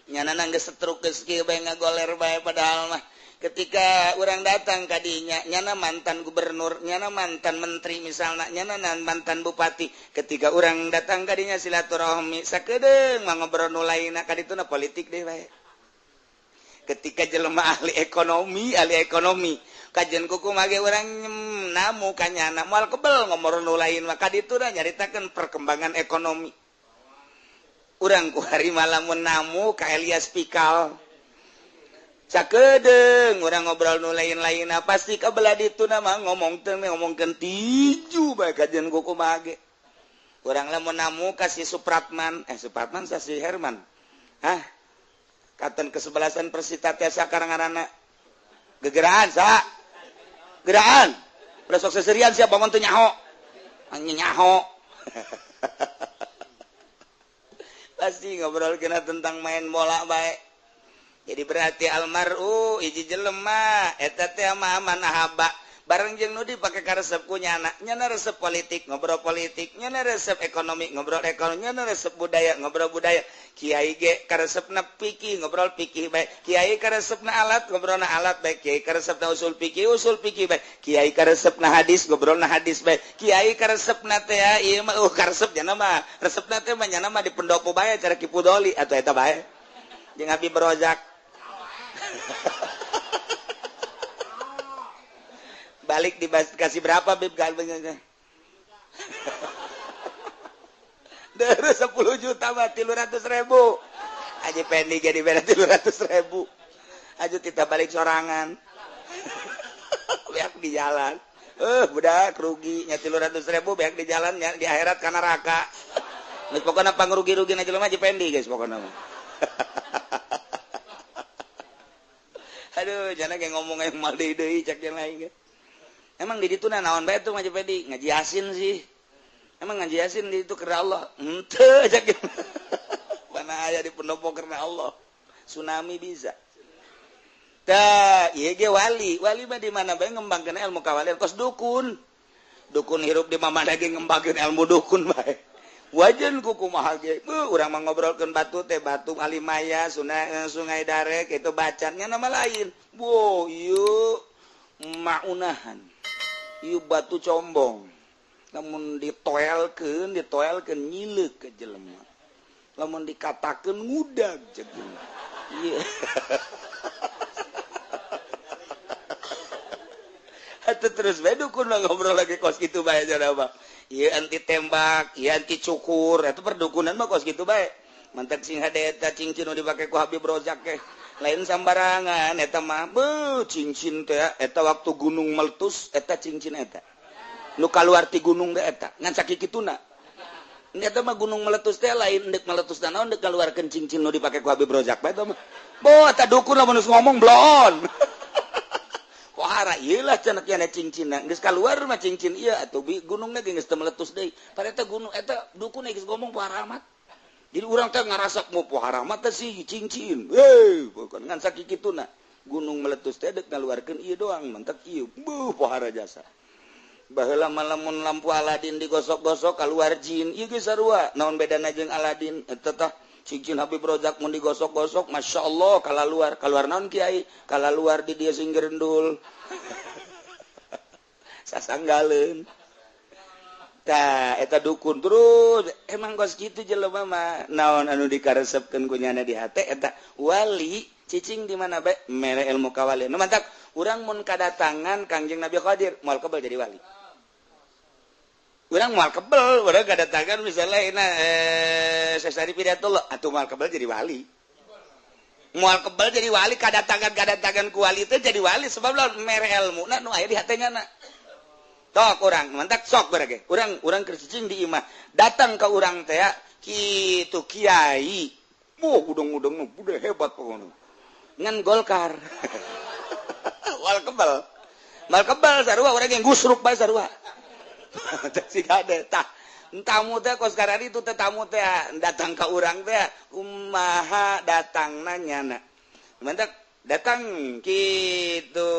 Nyana nangges setruk geus kieu bae ngagoler bae padahal mah ketika orang datang kadinya nyana mantan gubernur, nyana mantan menteri misalnya, nyana mantan bupati. Ketika orang datang kadinya silaturahmi sakedeung mah ngobrol nu lainna kadituna politik deui bae. Ketika jelema ahli ekonomi kajian kuku mage urang namu ka nyana moal kebel ngobrol nu lain mah kadituna nyaritakeun perkembangan ekonomi. Urang ku hari malamun namu ka Elias Pikal sakedeung urang ngobrol nu lain-lain pasti kabelah dituna mah ngomong teh ngomongkeun tiju bae kajian kuku mage. Urang lamun namu ka si Supratman, Supratman sa si Herman. Hah? Katen kesebelasan Persita teh sakarang ngaranna. Gegeraan sa. Geraan. Udah sok seserian sia bangun teu nyaho. Nyaho. Pasti ngobrol kena tentang main bola bae. Jadi berarti almaru hiji jelema eta teh mah manahaba bareng jeung nu dipake karesep ku nyana, nyana resep politik ngobrol politik, nyana resep ekonomi ngobrol ekonomi, nyana resep budaya ngobrol budaya. Kiai ge karesepna fikih ngobrol fikih bae, kiai karesepna alat ngobrolna alat bae, kiai karesepna usul fikih bae, kiai karesepna hadis ngobrolna hadis bae, kiai karesepna teh ieu mah karesep nyana mah resepna teh mah nyana mah di pendopo bae cara Ki Pudoli atuh eta bae jeung Habib Rozak. Balik dikasih berapa Bib galbengnya? Dari 10 juta mah 300.000. Aja pendi jadi beda 300.000. Aja kita balik sorangan. Beak di jalan. Budak rugi nya 300.000 beak di jalan nya di akhirat kana neraka. Geus pokona pangrugi-rugi na jelema aja pendi guys pokona mah. Aduh, jangan kayak ngomong yang mal deui cek yang lain. Emang di ditu naon bae tuh ngaji pedi, ngaji yasin sih. Emang ngaji yasin di itu karena Allah. Henteu cek. Mana aya di pendopo karena Allah. Tsunami bisa. Tah, ieu ge wali. Wali mah di mana bae ngembangkeun ilmu kawalian kos dukun. Dukun hirup di mana ge ngembangkeun ilmu dukun bae. Wajan kuku kumaha ge. Urang mah ngobrolkeun batu teh batu Alimaya, sungai Darek itu bacannya nama lain. Wo, ieu maunahan. Ieu batu combong. Lamun ditoelkeun nyileuk ke jelema. Lamun dikatakeun ngudag jeung. Ieu. Atuh terus bae dukun mah ngobrol lagi kos kitu bae cenah mah. Ieu anti tembak, ieu anti cukur, eta perdukunan mah kos kitu bae. Mantak sing hade eta cincin nu dipake ku Habib Rozak ge. Lain sambarangan eta mah beuh cincin teh eta waktu gunung meletus eta cincin eta. Nu kaluar ti gunung teh eta ngan sakikituna. Eta mah gunung meletus teh lain deuk meletus naon deuk kaluarkeun cincin nu dipake ku Habib Rozak bae eta mah. Boh eta dukun lamun geus ngomong bloon. Kok Pohara ieu lah cenah kiana cincinna geus kaluar mah cincin ieu atuh gunungna ge geus teu meletus deui. Padahal eta gunung eta dukun geus ngomong pohara amat. Jadi urang teh ngarasak mau pohara amat teh sih cincin. Heuh, bukan ngan sakituna. Gunung meletus teh deuk ngaluarkeun ieu doang, mentek ieu. Buh pohara jasa. Baheula mah lamun lampu Aladin digosok-gosok kaluar jin, ieu geus sarua. Naon bedana jeung Aladin? Eta tah cincin Habib Rozak mun digosok-gosok, Masya Allah kalaluar. Kaluar naon kiai? Kalaluar di dia sing gerendul. Sasanggaleun. Tah eta dukun terus emang kos kitu jelema mah. Naon anu dikaresepkeun ku nyana di hate eta wali cicing di mana bae mere ilmu kawalian. Nu mantak urang mun kadatangan Kangjeng Nabi Khadir moal kebel jadi wali. Urang moal kebel, urang kadatangan misalnya ina Sesari Pidatullah atuh moal kebel jadi wali. Moal kebel jadi wali kadatangan ku wali teh jadi wali sebab lamun mere ilmuna nu aya di hate nyana. Tok urang mantak sok berage. Urang keur cicing di imah, datang ka urang teh kitu kiai. Wah, udang-udang udah hebat pokoknya. Ngan Golkar. Moal kebel. Moal kebel sarua urang yang gusruk bae sarua. Si kade tah tamu teh kos karari itu teh tamu teh datang ka urang teh kumaha datangna nyana. Mantak datang kitu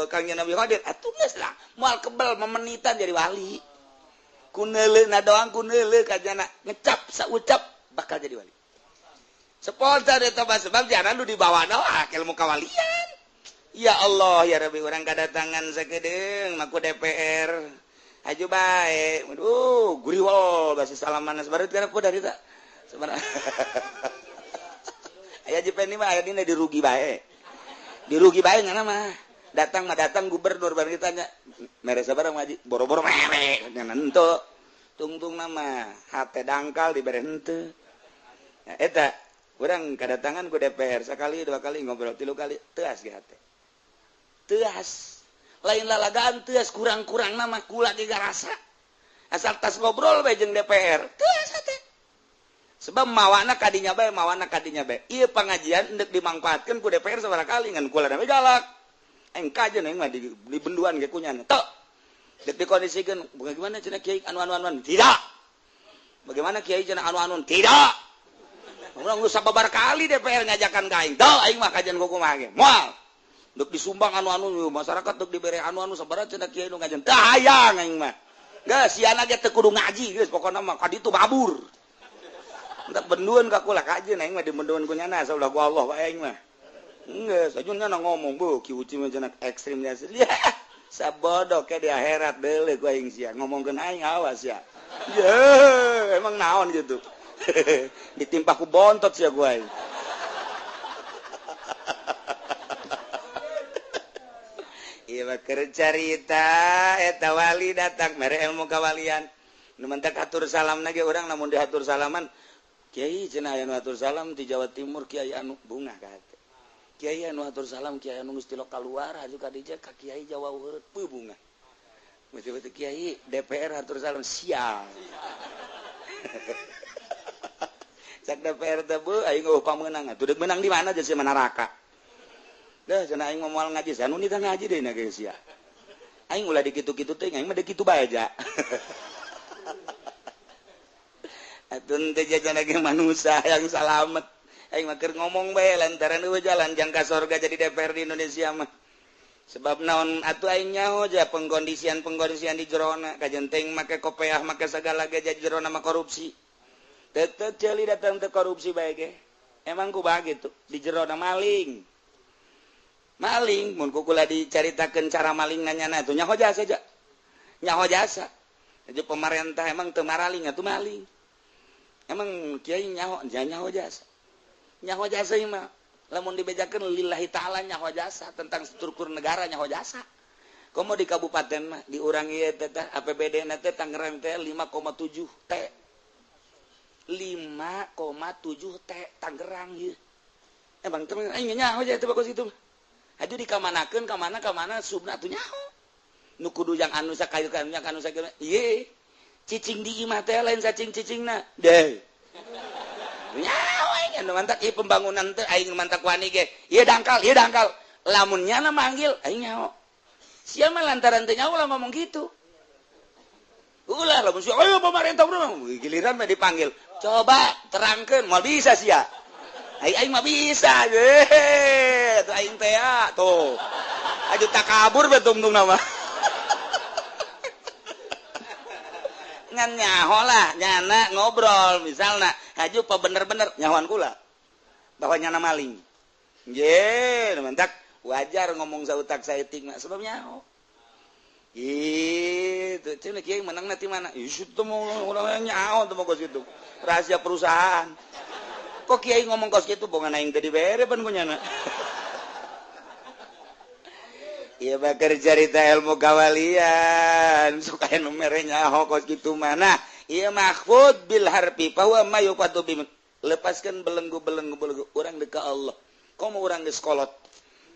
Kangjeng Nabi Khadir atuh geus lah moal kebel memenitan jadi wali. Ku neuleuh na doang ku neuleuh ka jana ngecap saucap bakal jadi wali. Spontan eta mah sebab jana nu dibawa doa ilmu kawalian. Ya Allah ya Rabbi urang kadatangan sakedeung maku DPR. Aju bae. Aduh, guriwol basi salaman sabareut kana ku dari ta. Sebenarnya. Aya Jepeni mah aya dina dirugi bae. Dirugi bae ngana mah. Datang mah datang gubernur bareng ditanya, mere sabaraha ngaji? Boro-boro mere nya henteu. Tungtung nama hate dangkal dibere henteu. Nah, eta urang kadatangan ku DPR sekali dua kali ngobrol tilu kali teuas ge hate. Teuas. Lain lalagaan teuas kurang-kurang nama kula ge garasa. Asal tas ngobrol bae jeung DPR, teuas hate. Sebab mawana kadinya bae, mawana kadinya bae. Ieu pangajian endek dimangfaatkeun ku DPR sabaraha kali ngan kula da galak. Aing kajeun aing mah di benduan ge kunyana. Tok. Dek dikondisikeun, bagaimana cenah kiai anu-anu-anu? Tidak. Bagaimana kiai cenah anu-anu? Tidak. Urang geus sababar kali DPR ngajakan ka aing. Tok aing mah kajian kumaha ge. Moal. Dek disumbang anu-anu masyarakat dek dibere anu-anu sabaraha cenah kiai nu ngajian. Teu hayang aing mah. Geus siana ge teu kudu ngaji geus pokona mah ka ditu babur. Entak benduan ka kula kajeun aing mah di benduan ku nyana saulah ku Allah wae aing mah. Geus aja nyana ngomong beuh ki uci mah cenah ekstrim nya. Sabodo ke di akhirat deuleuh ku aing sia ngomongkeun aing awas ya. Ye, emang naon gitu. Ditimpa ku bontot sia ku aing. Ieu mah keur carita eta wali datang mere ilmu kawalian. Nu mentak atur salamna ge urang lamun diatur salaman kiai cenah aya nu atur salam di Jawa Timur kiai anu bungah ka hate. Kiai anu atur salam kiai anu geus tilok kaluar haju ka dieu ka kiai Jawa Barat peuh bungah. Betul-betul kiai DPR atur salam sial. Cak DPR teh beuh aing eueuh pamenang atuh deuk meunang di mana jeung si neraka. Dah cenah aing moal ngaji anu nitah ngaji deui na geus sia. Aing ulah dikitu-kitu teh aing mah deuk kitu bae aja. Atuh teh jajan lagi manusia yang salamet. Aing mah keur ngomong bae lantaran eueuh jalan jangka sorga jadi DPR di Indonesia mah. Sebab naon atuh aing nyaho ja pengkondisian-pengkondisian di jerona kajen teuing make kopeah make sagala ge jadi jerona mah korupsi. Tetep ceuli datang teh korupsi bae ge. Emang kumaha gitu di jerona maling. Maling mun ku kula dicaritakeun cara maling nanyana atuh nyaho jasa ja. Nyaho jasa. Jadi pemerintah emang teu maraling atuh maling. Emang kiai nyaho nyaho jasa. Nyaho jasa ieu mah lamun dibejakeun lillahi ta'ala nyaho jasa tentang struktur negara nyaho jasa. Komo di kabupaten mah di urang ieu teh APBD na teh Tangerang teh 5,7 T. 5,7 T Tangerang ieu. Emang teh aing nyaho jasa teh bagus itu. Aju dikamanakeun ka mana subna atuh nyaho. Nu kudu yang anu sakayu ka anu sakieu. Ieu cicing di imah teh lain sacing cicingna. Deh. Nyaho aing anu mantak ieu pembangunan teh aing mantak wani ge. Ieu dangkal, ieu dangkal. Lamun nyana manggil aing nyaho. Sia mah lantaran teu nyaho ulah ngomong gitu. Ulah lamun sia ayo pemerintah bro, giliran mah dipanggil. Coba terangkeun, moal bisa sia. Aing aing mah bisa. Ye, tuh aing teh ya, tuh. Aju takabur be tungtung nama. Ngan nyaho lah, nyana ngobrol misalna, haju pa bener-bener nyahoan kula. Bahwa nyana maling. Nggih, mantak wajar ngomong sautak saeutik mah sebab nyaho. Itu cenah kiai menang nanti mana? Ih, situ mau urang nyaho teu kos kitu. Rahasia perusahaan. Kok kiai ngomong kos kitu bongan aing teu dibere pan ku nyana. Ieu mah keur carita ilmu kawalian, suka anu mere nyaho kos kitu mah. Nah, ieu mahfud bil harfi fa huwa ma yuqadu bi. Lepaskan belenggu-belenggu belenggu urang deuk ka Allah. Komo urang geus kolot.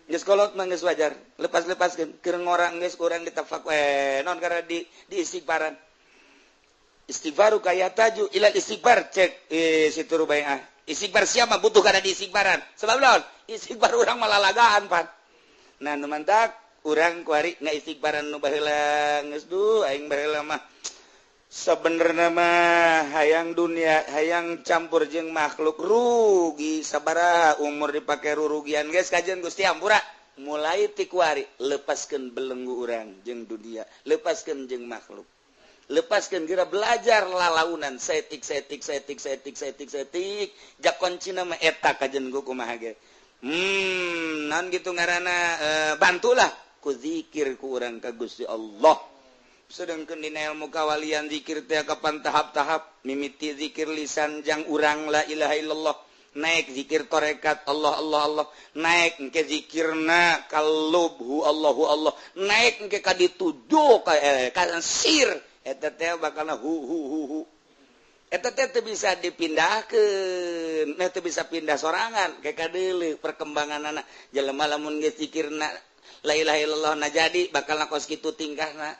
Geus kolot mah geus wajar, lepas-lepaskeun keur ngorang geus urang ditafak we non karena di istighfaran. Istighfaru kaya taju ilal istighfar cek situ rubaiah. Istighfar siapa butuh karena di istighfaran. Sebab naon? Istighfar urang malalagaan pan. Nah, nu mantak urang kuari ngaistighfaran nu baheula geus duh aing baheula mah sebenarnya mah hayang dunia hayang campur jeung makhluk rugi sabaraha umur dipake rurugian geus kajian Gusti ampura mulai ti kuari lepaskeun belenggu urang jeung dunia lepaskeun jeung makhluk lepaskeun geura belajar lalaunan setik setik setik setik setik setik jak kuncina mah eta kajian ku kumaha ge naon gitu ngaranna bantulah ku zikir ku urang ka Gusti Allah. Sedangkan dina ilmu kawalian zikir teh kapan tahap-tahap mimiti zikir lisan jang urang la ilaha illallah naik zikir tarekat Allah Allah Allah naik engke zikirna kalub hu Allahu Allah naik engke ka dituduh ka sir eta teh bakalna hu hu hu hu eta teh teu bisa dipindahkeun nah teu bisa pindah sorangan ke kadeuleu perkembanganana jelema lamun geus zikirna la ilaha illallah na jadi bakalna kos kitu tingkahna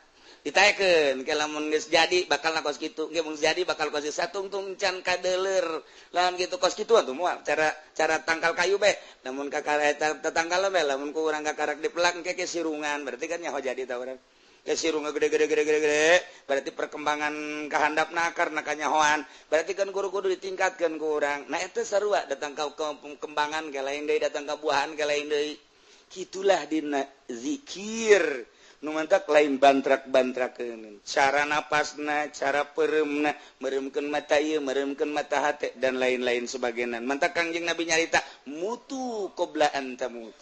ditaekeun ke lamun geus jadi bakal kos kitu ge mun jadi bakal kos satungtung can kadeuleur lamun kitu kos kitu atuh moal cara cara tangkal kayu bae lamun kakara eta tetangkal bae lamun ku urang kakarak dipelak engke ke sirungan berarti kan nyaho jadi ta urang ke sirungan gede gede gede gede gede berarti perkembangan kahandapna karena kanyahoan berarti kan guru-guru ditingkatkeun ku urang nah eta sarua datang ka kembangan ke lain deui datang ka buahan ke lain deui kitulah dina zikir nu mantak lain bantrak-bantrakeun cara napasna cara pereumna meureumkeun mata ieu meureumkeun mata hate dan lain-lain sebagainya mantak Kangjeng Nabi nyarita mutu qabla an tamut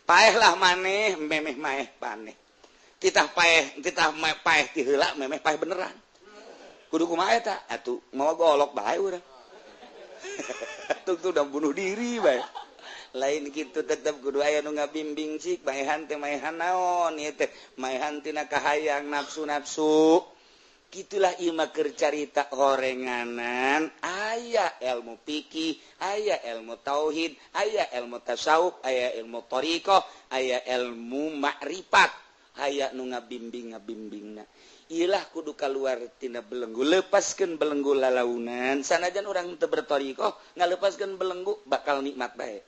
paehlah maneh memeh maeh paneh titah paeh titah paeh ti heula memeh paeh beneran kudu kumaha eta atuh mawa golok bae urang atuh tuh udah bunuh diri bae lain gitu tetap kudu aya nu ngabimbing cik maehan teh maehan naon ieu teh maehan tina kahayang nafsu-nafsu kitulah ieu mah keur carita horenganan aya ilmu fikih aya ilmu tauhid aya ilmu tasawuf aya ilmu thariqah aya ilmu makrifat aya nu ngabimbing ngabimbingna ilah kudu kaluar tina belenggu lepaskeun belenggu lalaunan sanajan urang teu berthariqah ngalepaskeun belenggu bakal nikmat bae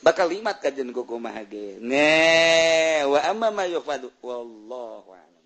bakal nikmat kajen ku kumaha ge ne wa amma ma yufadu wallahu a'lam.